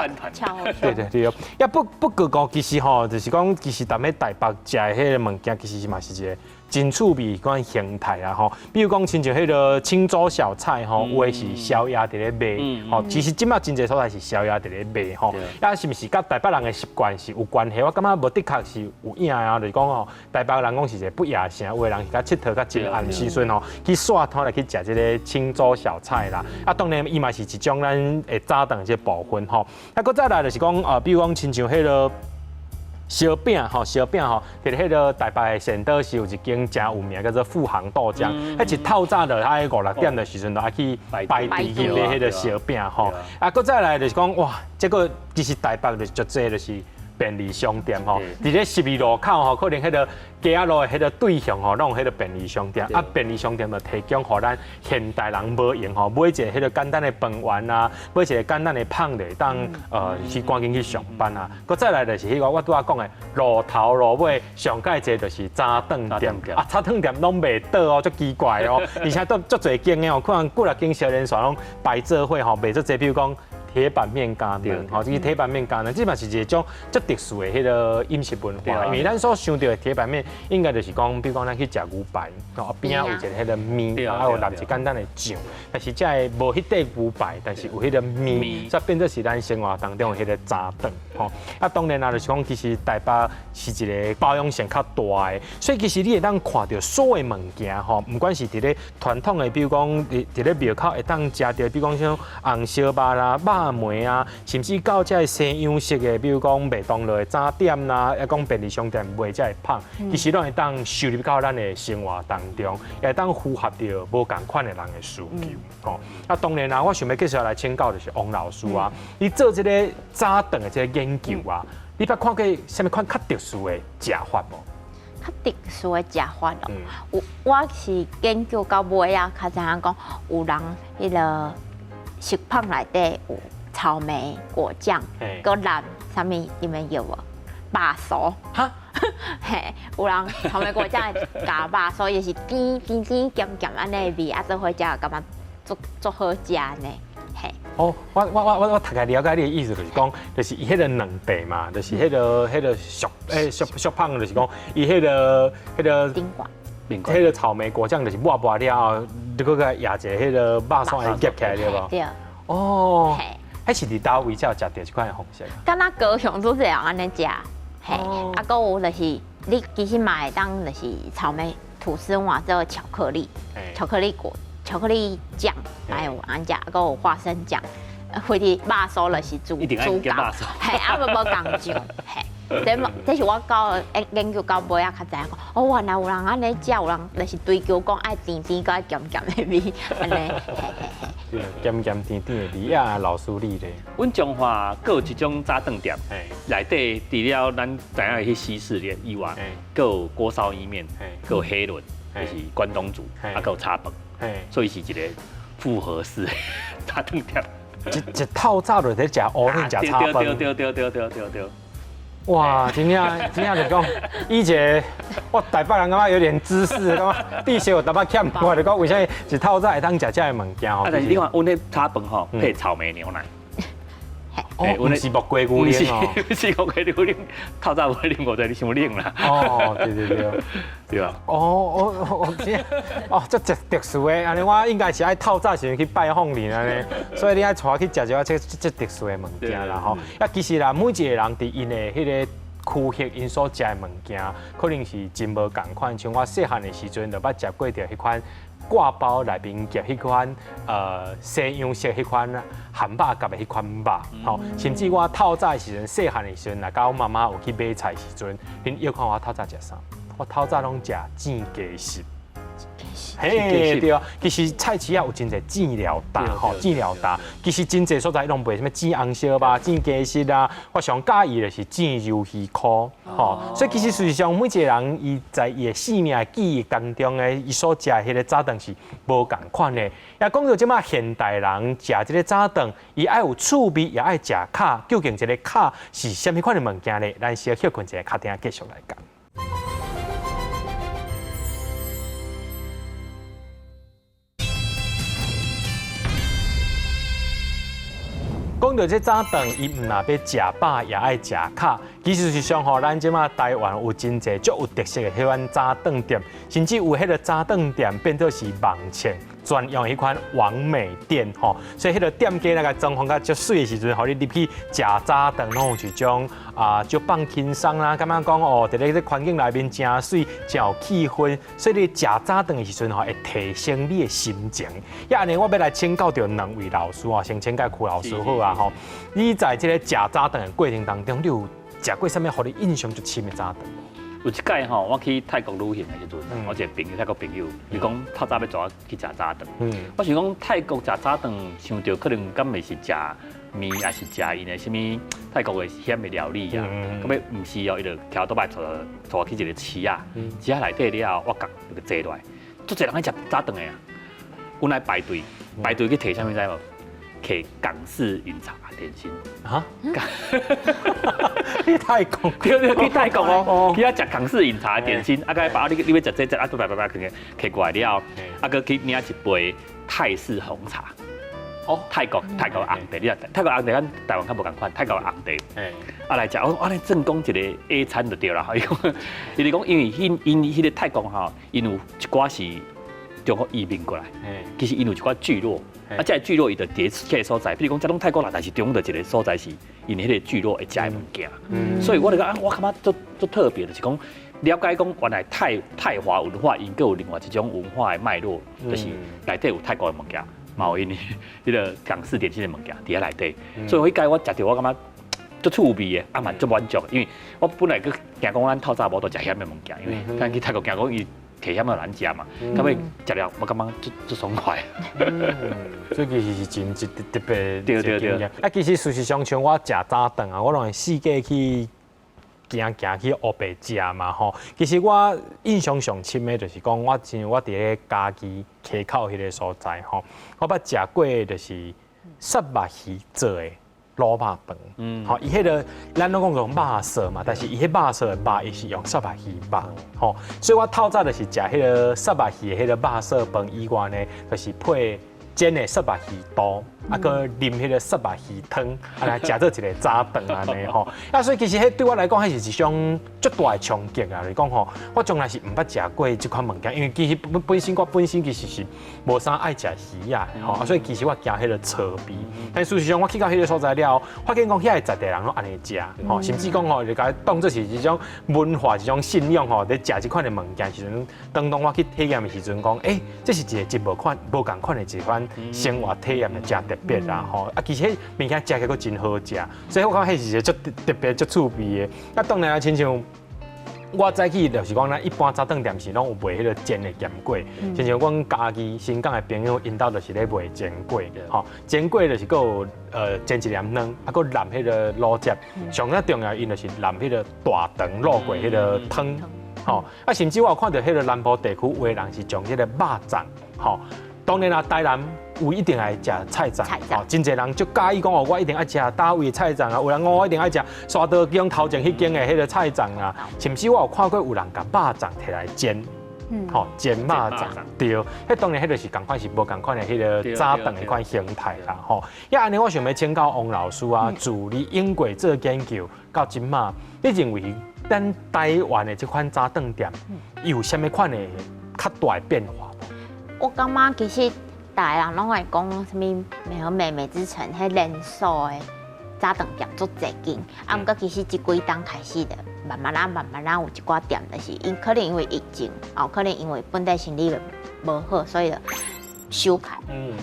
對對，啊不過講其實吼，就是講其實踮咧台北食的彼个物件，其實嘛是一個真趣味款形態啊吼。比如講，親像彼个清粥小菜吼，有的是宵夜佇咧賣，吼，其實這馬真濟所在是宵夜佇咧賣吼。啊，是毋是佮台北人的習慣是有關係？我感覺無的確是有影啊，就是講吼，台北人講是一個不夜城，有的人是較𨑨迌較真暗時陣吼，去煞攤來去食這个清粥小菜啦。啊，當然伊嘛是一種咱會早頓這部分吼。啊，閣再來就是講，比如講親像彼个燒餅吼，燒餅吼，佇彼个台北的善導寺有一間誠有名叫做富航豆漿，彼一透早就愛五六點的時陣就愛去排隊去買彼个燒餅吼。啊，閣再來就是講，哇，這個其實台北就是足濟就是便利商店吼，佇咧十字路口吼，可能彼个街仔路的彼个對向吼，攏有彼个便利商店。啊，便利商店就提供予咱現代人無閒吼，買一个彼个簡單的飯圓啊，買一个簡單的麭就會當去趕緊去上班啊。閣再來就是彼個我拄仔講的路頭路尾上蓋濟就是早頓店，啊，早頓店攏袂倒哦，足奇怪哦，而且都足濟間的哦，可能幾若間小連鎖攏排做伙吼，賣足濟，比如講鐵板麵加麵，吼，這個鐵板麵加麵，這嘛是一種足特殊的彼个飲食文化。因為咱所想著的鐵板麵，應該就是講，比如講咱去食牛排，吼，邊仔有一个彼个麵，啊有淋一簡單的醬。但是這个無彼塊牛排，但是有彼个麵，所以變做是咱生活當中的彼个早頓，吼。啊，當然啦，就是講其實台北是一个包容性較大的，所以其實你會當看著所有物件，吼，毋管是佇咧傳統的，比如講佇咧廟口會當食著，比如講像紅燒肉啦、肉糜啊，甚至到這个西洋式的，比如講麥當勞的早點啦，抑講便利商店賣這个麭，其實攏會當收入到咱的生活當中，也會當符合著無仝款的人的需求。吼，啊，當然啦，我想欲繼續來請教就是王老師啊，你做這个早頓的這个研究啊，你捌看過啥物款較特殊的食法無？較特殊的食法哦，我是研究到尾啊，較知影講有人彼个食麭內底有草莓果醬，閣淋啥物，你們有無？肉酥，哈，嘿，有人草莓果醬會加肉酥，伊是甜甜甜鹹鹹按呢味，啊，做伙食感覺足足好食呢，嘿。哦，我大概了解你的意思，就是講，就是伊彼个軟塊嘛，就是彼个熟欸熟熟麭，就是講伊彼个頂懸，彼个草莓果醬就是抹抹了後，你閣共壓一个彼个肉酥會夾起來對無？對。哦，彼是佇佗位才有食著這款的方式？敢若高雄都是按呢食，嘿，啊，閣有就是你其實嘛會當就是草莓吐司換做巧克力，巧克力果、巧克力醬，還有按食，閣有花生醬，或者肉酥就是主主角，嘿，啊無無仝醬，嘿。這這是我到研究到尾仔較知影講，哦，原來有人按呢食，有人就是追求講愛甜甜閣愛鹹鹹的味，按呢，嘿嘿嘿。鹹鹹甜甜的味啊，老師你咧？阮彰化閣有一種早頓店，內底除了咱知影的彼西式的以外，閣有鍋燒意麵，閣有火輪，就是關東煮，啊，閣有炒飯，所以是一個複合式早頓店。一一透早就佇食烏龍，食炒飯。對對對對對對對。哇，真正真正就講，以前我台北人感覺有點知識，感覺知識有淡薄欠，我就講為啥物一透早會當食這个物件吼？啊，但是你看，阮彼炒飯吼配草莓牛奶。哦，毋是木瓜牛奶哦，毋是木瓜牛奶，透早無啉五仔，你傷冷啦。哦，對對對，對啊。哦哦哦，這哦這特特殊的，按呢我應該是愛透早時陣去拜訪你按呢，所以你愛帶我去食一寡這這特殊的物件啦吼。啊，其實啦，每一個人佇𪜶的彼個區域，𪜶所食的物件，可能是真無仝款。像我細漢的時陣，就捌食過著彼款掛包內面夾彼款西洋式彼款漢堡夾的彼款肉，吼。甚至我透早的時陣，細漢的時陣，若佮阮媽媽有去買菜時陣，恁約看我透早食啥？我透早攏食煎雞翅。嘿，對啊，其實菜市仔有真濟煎料搭吼，煎料搭，其實真濟所在攏賣啥物煎紅燒肉、煎雞翅啊。我上佮意的是煎魷魚箍，吼。所以其實事實上，每一個人伊在伊的生命的記憶當中的，伊所食的彼個早頓是無仝款的。也講到這馬現代人食這個早頓，伊愛有趣味，也愛食巧，究竟這個巧是啥物款的物件呢？咱小歇睏一下，敲電話繼續來講。講到這早頓，伊毋若欲食飽，也愛食巧。其實是上吼，咱這馬台灣有真濟足有特色的彼款早頓店，甚至有彼個早頓店變做是網紅專用彼款網美店吼。所以彼個店家若共裝潢甲足媠的時陣，予你入去食早頓，攏有一種啊，足放輕鬆啦，感覺講哦，佇咧這環境內面誠媠，誠有氣氛。所以你食早頓的時陣吼，會提升你的心情。也按呢，我欲來請教著兩位老師啊，先請教邱老師好啊吼。你在這個食早頓的過程當中，你有食過啥物予你印象足深的早頓？有一擺吼，我去泰國旅行的時陣，我一個朋友泰國朋友，伊講透早欲帶我去食早頓。我想講泰國食早頓，想著可能敢會是食麵，抑是食𪜶的啥物泰國的鹹的料理啊？到尾毋是哦，伊就騎倒擺帶帶我去一個市仔，市仔內底了後，我共就坐落來，足濟人咧食早頓的啊。阮來排隊，排隊去提啥物知無？提港式飲茶點心啊？去泰國？對對，去泰國哦，去遐食港式飲茶點心，啊，佮把你你欲食這這，啊，閣擺擺擺，囥提過來了後，啊，閣去領一杯泰式紅茶。哦，泰國泰國紅茶，你知泰國紅茶咱台灣較無仝款，泰國紅茶。啊來食，我按呢算講一個 A 餐就對啦。伊講，伊就講，因為𪜶𪜶彼個泰國吼，𪜶有一寡是中國移民過來，其實𪜶有一寡聚落，啊，這个聚落伊就佇彼個所在，比如講這攏泰國人，但是中的一個所在是𪜶彼個聚落會食的物件，所以我就講啊，我感覺足足特別，就是講了解講原來泰泰華文化𪜶閣有另外一種文化的脈絡，就是內底有泰國的物件，嘛有𪜶彼個港式點心的物件佇遐內底，所以我彼擺我食著我感覺足趣味的，啊嘛足滿足，因為我本來閣驚講咱透早無法度食鹹的物件，因為咱去泰國驚講伊提鹹的難食嘛，到尾食了我感覺足足爽快。這其實是真一特別對對對。啊，其實事實上，像我食早頓啊，我攏會四界去行行去烏白食嘛吼。其實我印象上深的，就是講我像我佇咧嘉義溪口彼個所在吼，我捌食過就是虱目魚做的滷肉飯，吼，伊彼個咱攏講用肉燥嘛，但是伊彼肉燥的肉，伊是用虱目魚肉，吼，所以我透早就是食彼個虱目魚的彼個肉燥飯以外呢，就是配煎的虱目魚肚，啊，閣啉彼個虱目魚湯，啊來食做一個早頓按呢吼。啊，所以其實彼對我來講，彼是一種足大的衝擊啊！就是講吼，我從來是毋捌食過這款物件，因為其實本本身我本身其實是無啥愛食魚仔吼，啊，所以其實我驚彼個臭味。但事實上，我去到彼個所在了後，發現講遐个在地人攏按呢食，吼，甚至講吼，就共當做是一種文化、一種信仰吼，佇食這款的物件時陣，當當我去體驗的時陣，講，欸，這是一個真無款、無仝款的一款。款生活體驗就誠特別啦吼。啊，其實彼物件食起來閣真好食，所以我感覺彼是一個足特別、足趣味的。啊，當然啊，親像我早起就是講，咱一般早頓店是攏有賣彼個煎的鹹粿，親像阮嘉義新港的朋友，𪜶兜就是咧賣煎粿，吼，煎粿就是閣有煎一粒卵，啊，閣淋彼個滷汁，上較重要，𪜶就是淋彼個大腸滷過彼個湯，吼，啊，甚至我有看著彼個南部地區有的人是將彼個肉粽，吼，當然啦，台南有一定愛食菜粽，吼，真濟人就佮意講哦，我一定愛食佗位的菜粽啊，有人講我一定愛食沙刀宮頭前彼間的彼個菜粽啊，甚至我有看過有人共肉粽提來煎，吼，煎肉粽，對，彼當然彼就是仝款是無仝款的彼個早頓的款形態啦，吼。啊，按呢我想欲請教王老師啊，自你英國做研究到這馬，你認為咱台灣的這款早頓店有啥物款的較大的變化無？我感覺其實逐个人攏會講啥物美和美美之城，彼連鎖的早頓店足濟間，啊，毋過其實這幾冬開始的，慢慢仔慢慢仔有一寡店，就是因可能因為疫情，哦，可能因為本地生意無好，所以就收起。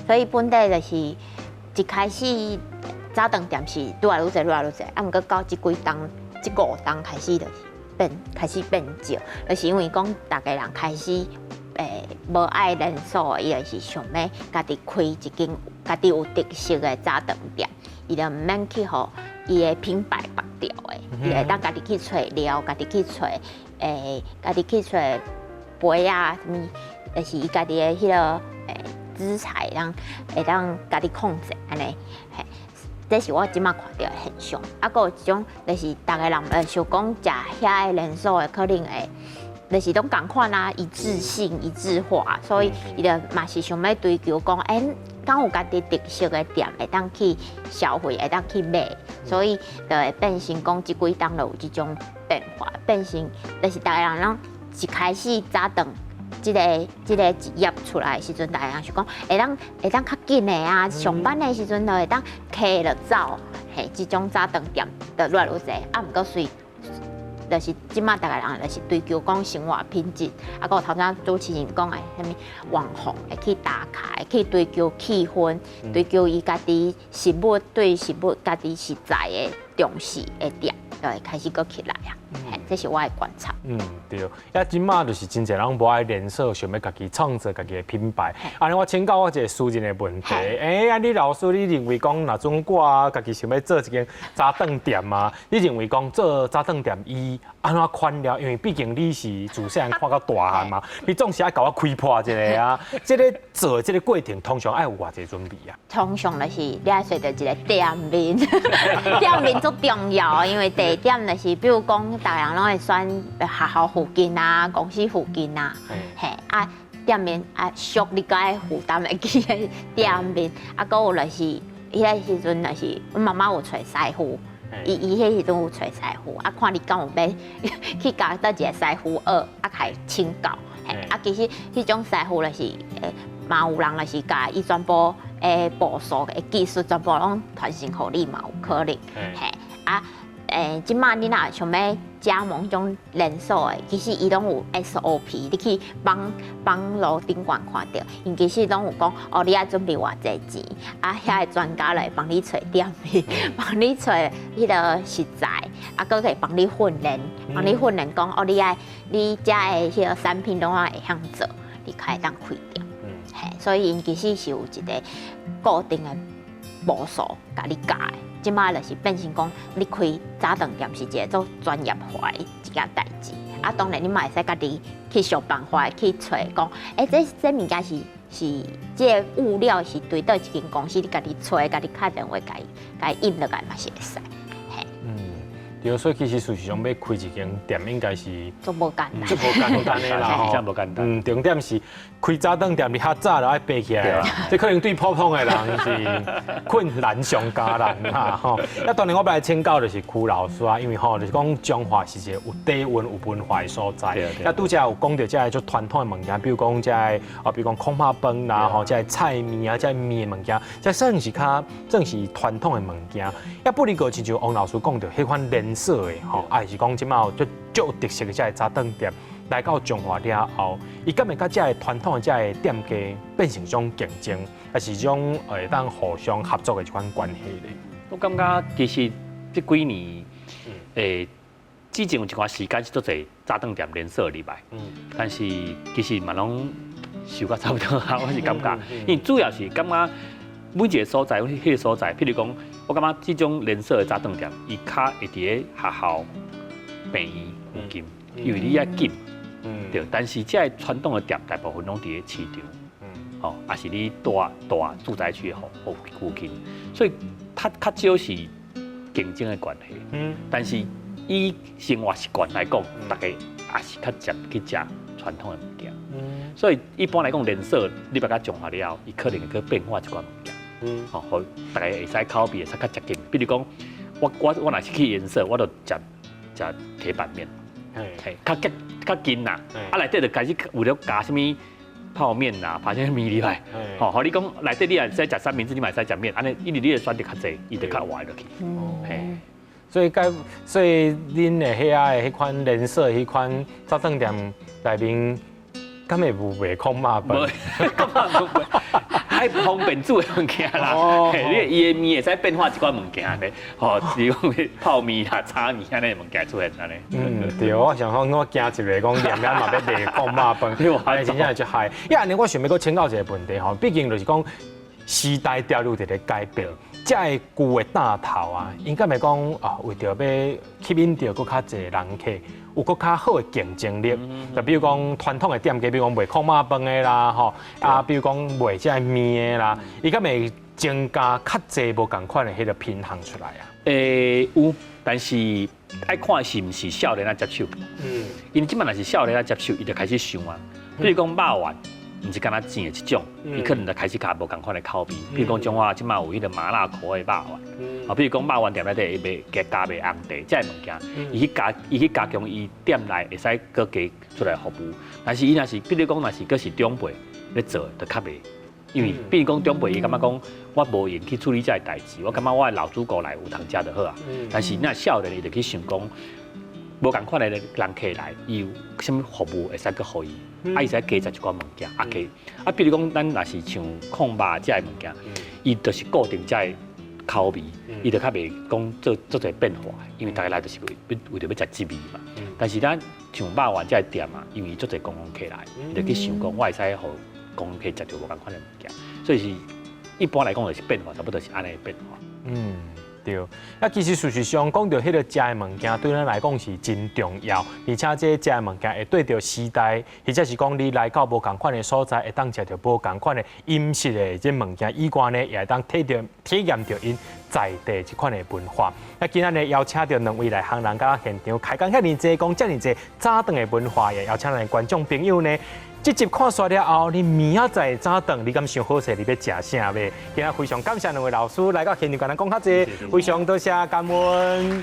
所以本地就是一開始早頓店是愈來愈濟，愈來愈濟，啊，毋過到這幾冬、這五冬開始就是開始變少，就是因為講逐个人開始。無愛連鎖，伊就是想欲家己開一間家己有特色的早頓店，伊就毋免去予伊的品牌縛掉的，伊會當家己去揣料，家己去揣，家己去揣杯仔，啥物，就是伊家己的彼个資材，會當家己控制按呢，嘿，這是我這馬看著的現象。啊，閣有一種就是逐个人想講食遐个連鎖的可能會。就是攏仝款啊，一致性、一致化，所以伊就嘛是想欲追求講，敢有家己特色的店會當去消費，會當去買，所以就會變成講這幾冬就有這種變化，變成就是逐个人攏一開始早頓這個一業出來的時陣，逐个人想講會當較緊的啊，上班的時陣就會當騎就走，嘿，這種早頓店就愈來愈濟，啊，毋過隨。就是這馬逐个人就是追求講生活品質，啊，閣有頭先主持人講的啥物網紅會去打卡，會去追求氣氛，追求伊家己食物對食物家己食材的重視的店，就會開始閣起來啊。嘿，這是我的觀察。嗯，對。啊，這馬就是真濟人無愛連鎖，想欲家己創造家己的品牌。按呢，我請教我一個私人的問題。啊，你老師，你認為講，若準我家己想欲做一間早頓店啊？你認為講做早頓店，伊按怎款了？因為畢竟你是自細漢看到大漢嘛，你總是愛共我開破一下啊。這個做這個過程，通常愛有偌濟準備啊？通常就是你愛揣著一個店面，店面足重要，因為地點就是，比如講，逐个人攏會選學校附近啊，公司附近啊，嘿啊，店面啊俗你閣愛負擔會起的店面，啊，閣有就是彼个時陣就是阮媽媽有揣師傅，伊彼時陣有揣師傅，啊，看你敢有欲去共佗一个師傅學，啊，共伊請教，嘿，啊，其實彼種師傅就是嘛有人就是共伊全部的步數的技術全部攏傳承予你嘛有可能，嘿，啊。這馬你若想欲加盟彼種連鎖的，其實伊攏有 SOP，你去網路頂懸看著，𪜶其實攏有講，哦，你愛準備偌濟錢，啊，遐个專家來幫你揣店面，幫你揣彼个食材，啊，閣會幫你訓練，幫你訓練講，哦，你愛你遮的彼个產品攏愛會曉做，你才會當開店。嘿，所以𪜶其實是有一個固定的步數共你教的。這馬就是變成講，你開早頓店是一個足專業化的一件代誌。啊，當然你嘛會使家己去想辦法去揣講，這物件是這個物料是對佗一間公司，你家己揣，家己敲電話共伊印落來嘛是會使。嘿。嗯，對，所以其實事實上欲開一間店應該是足無簡單，足無簡單的啦，真無簡單。嗯，重點是開早頓店，你較早就愛爬起來，這可能對普通的人是困難上加難啦，吼。啊，當然我欲來請教就是區老師啊，因為吼就是講彰化是一個有底蘊、有文化的所在。啊，拄才有講著這个足傳統的物件，比如講這个啊，比如講炕肉飯啦，吼，這个菜麵啊，這个麵的物件，這算是較算是傳統的物件。啊，不離過親像王老師講著彼款連鎖的吼，啊，是講這馬有足足有特色的這个早頓店。來到彰化了後，伊敢會佮這个傳統的這个店家變成一種競爭，抑是一種會當互相合作的這款關係咧？我感覺其實這幾年，之前有一段時間是足濟早頓店連鎖入來，但是其實嘛攏收甲差不多啊，我是感覺，因為主要是感覺每一個所在，彼個所在，譬如講，我感覺這種連鎖的早頓店，伊較會佇咧學校、病院附近，因為你愛緊，對。但是這个傳統的店，大部分攏佇咧市場，吼，抑是你大大住宅區附近，所以較較少是競爭的關係。但是以生活習慣來講，大家也是較捷去食傳統的物件。所以一般來講，連鎖你捌甲彰化了後，伊可能會閣變化一寡物件。吼，予大家會使口味會使較接近。比如講，我若是去連鎖，我就食食鐵板麵，嘿，較近較近啦。啊，內底就開始為了加啥物泡麵啦，加啥物麵入來。吼，予你講內底你若會使食三明治，你嘛會使食麵，按呢因為你的選擇較濟，伊就較活落去。嘿。所以恁的遐的彼款連鎖彼款早頓店內面，敢會有賣炕肉飯？愛方便煮的物件啦，你伊的麵會使變化一寡物件咧，吼，是講泡麵啦、炒麵按呢物件出現按呢。嗯，對，我想講我驚一个講連連嘛欲賣炕肉飯，按呢真正會足害。因為按呢，我想欲閣請教一个問題吼，畢竟就是講時代潮流佇咧改變，這个舊的擔頭啊，應該會講啊，為著欲吸引著閣較濟人客，有閣較好的競爭力。就比如講傳統的店家，比如講賣炕肉飯的啦，吼，啊，比如講賣這个麵的啦，伊敢會增加較濟無仝款的彼个品項出來啊？有，但是愛看是毋是少年仔接手。因為這擺若是少年仔接手，伊就開始想啊，比如講肉圓，毋是干焦煎的這種，伊可能就開始較無仝款的口味。比如講，彰化這擺有彼个麻辣口味肉圓，啊，比如講肉圓店內底伊賣加加賣紅茶，這个物件，伊去加強伊店內會使閣加出來服務。但是伊若是，比如講，若是閣是長輩咧做，就較袂，因為比如講長輩伊感覺講，我無閒去處理這个代誌，我感覺我的老主顧來有通食就好啊。但是若少年伊就去想講，無仝款的人客來，伊有啥物服務會使閣予伊，啊，伊使加食一寡物件，啊加啊，比如講，咱若是像炕肉這个物件，伊就是固定這个口味，伊就較袂講做做濟變化，因為大家來就是為為著欲食這味嘛。但是咱像肉圓這个店啊，因為足濟觀光客來，伊就去想講，我會使予觀光客食著無仝款的物件，所以是一般來講就是變化，差不多是按呢變化。嗯。對，啊，其實事實上講到彼个食的物件，對咱來講是真重要，而且這食的物件會對著時代，或者是講你來到無仝款的所在，會當食著無仝款的飲食的這物件以外呢，也會當體驗著𪜶在地這款的文化。啊，今仔日邀請著兩位內行人佮咱現場開講遐爾濟，講遮爾濟早頓的文化，也邀請咱的觀眾朋友呢。這集看煞了後，你明仔載早頓，你敢想好勢？你欲食啥欲？今仔非常感謝兩位老師來到現場，共咱講較濟，非常多謝，感恩。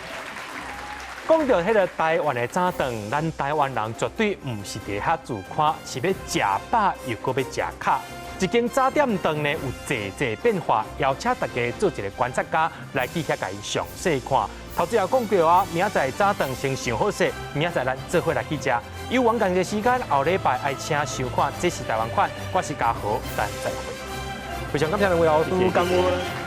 講到彼个台灣的早頓，咱台灣人絕對毋是佇遐自誇，是欲食飽又閣欲食較。一間早點檔呢有濟濟變化，邀請大家做一个觀察家來去遐共伊詳細看。頭拄仔講過啊，明仔載早頓先想好勢，明仔載咱做伙來去食。有緣仝個時間，後禮拜愛請收看，這是台灣款，我是嘉豪，咱再會。非常感謝兩位老師，感恩。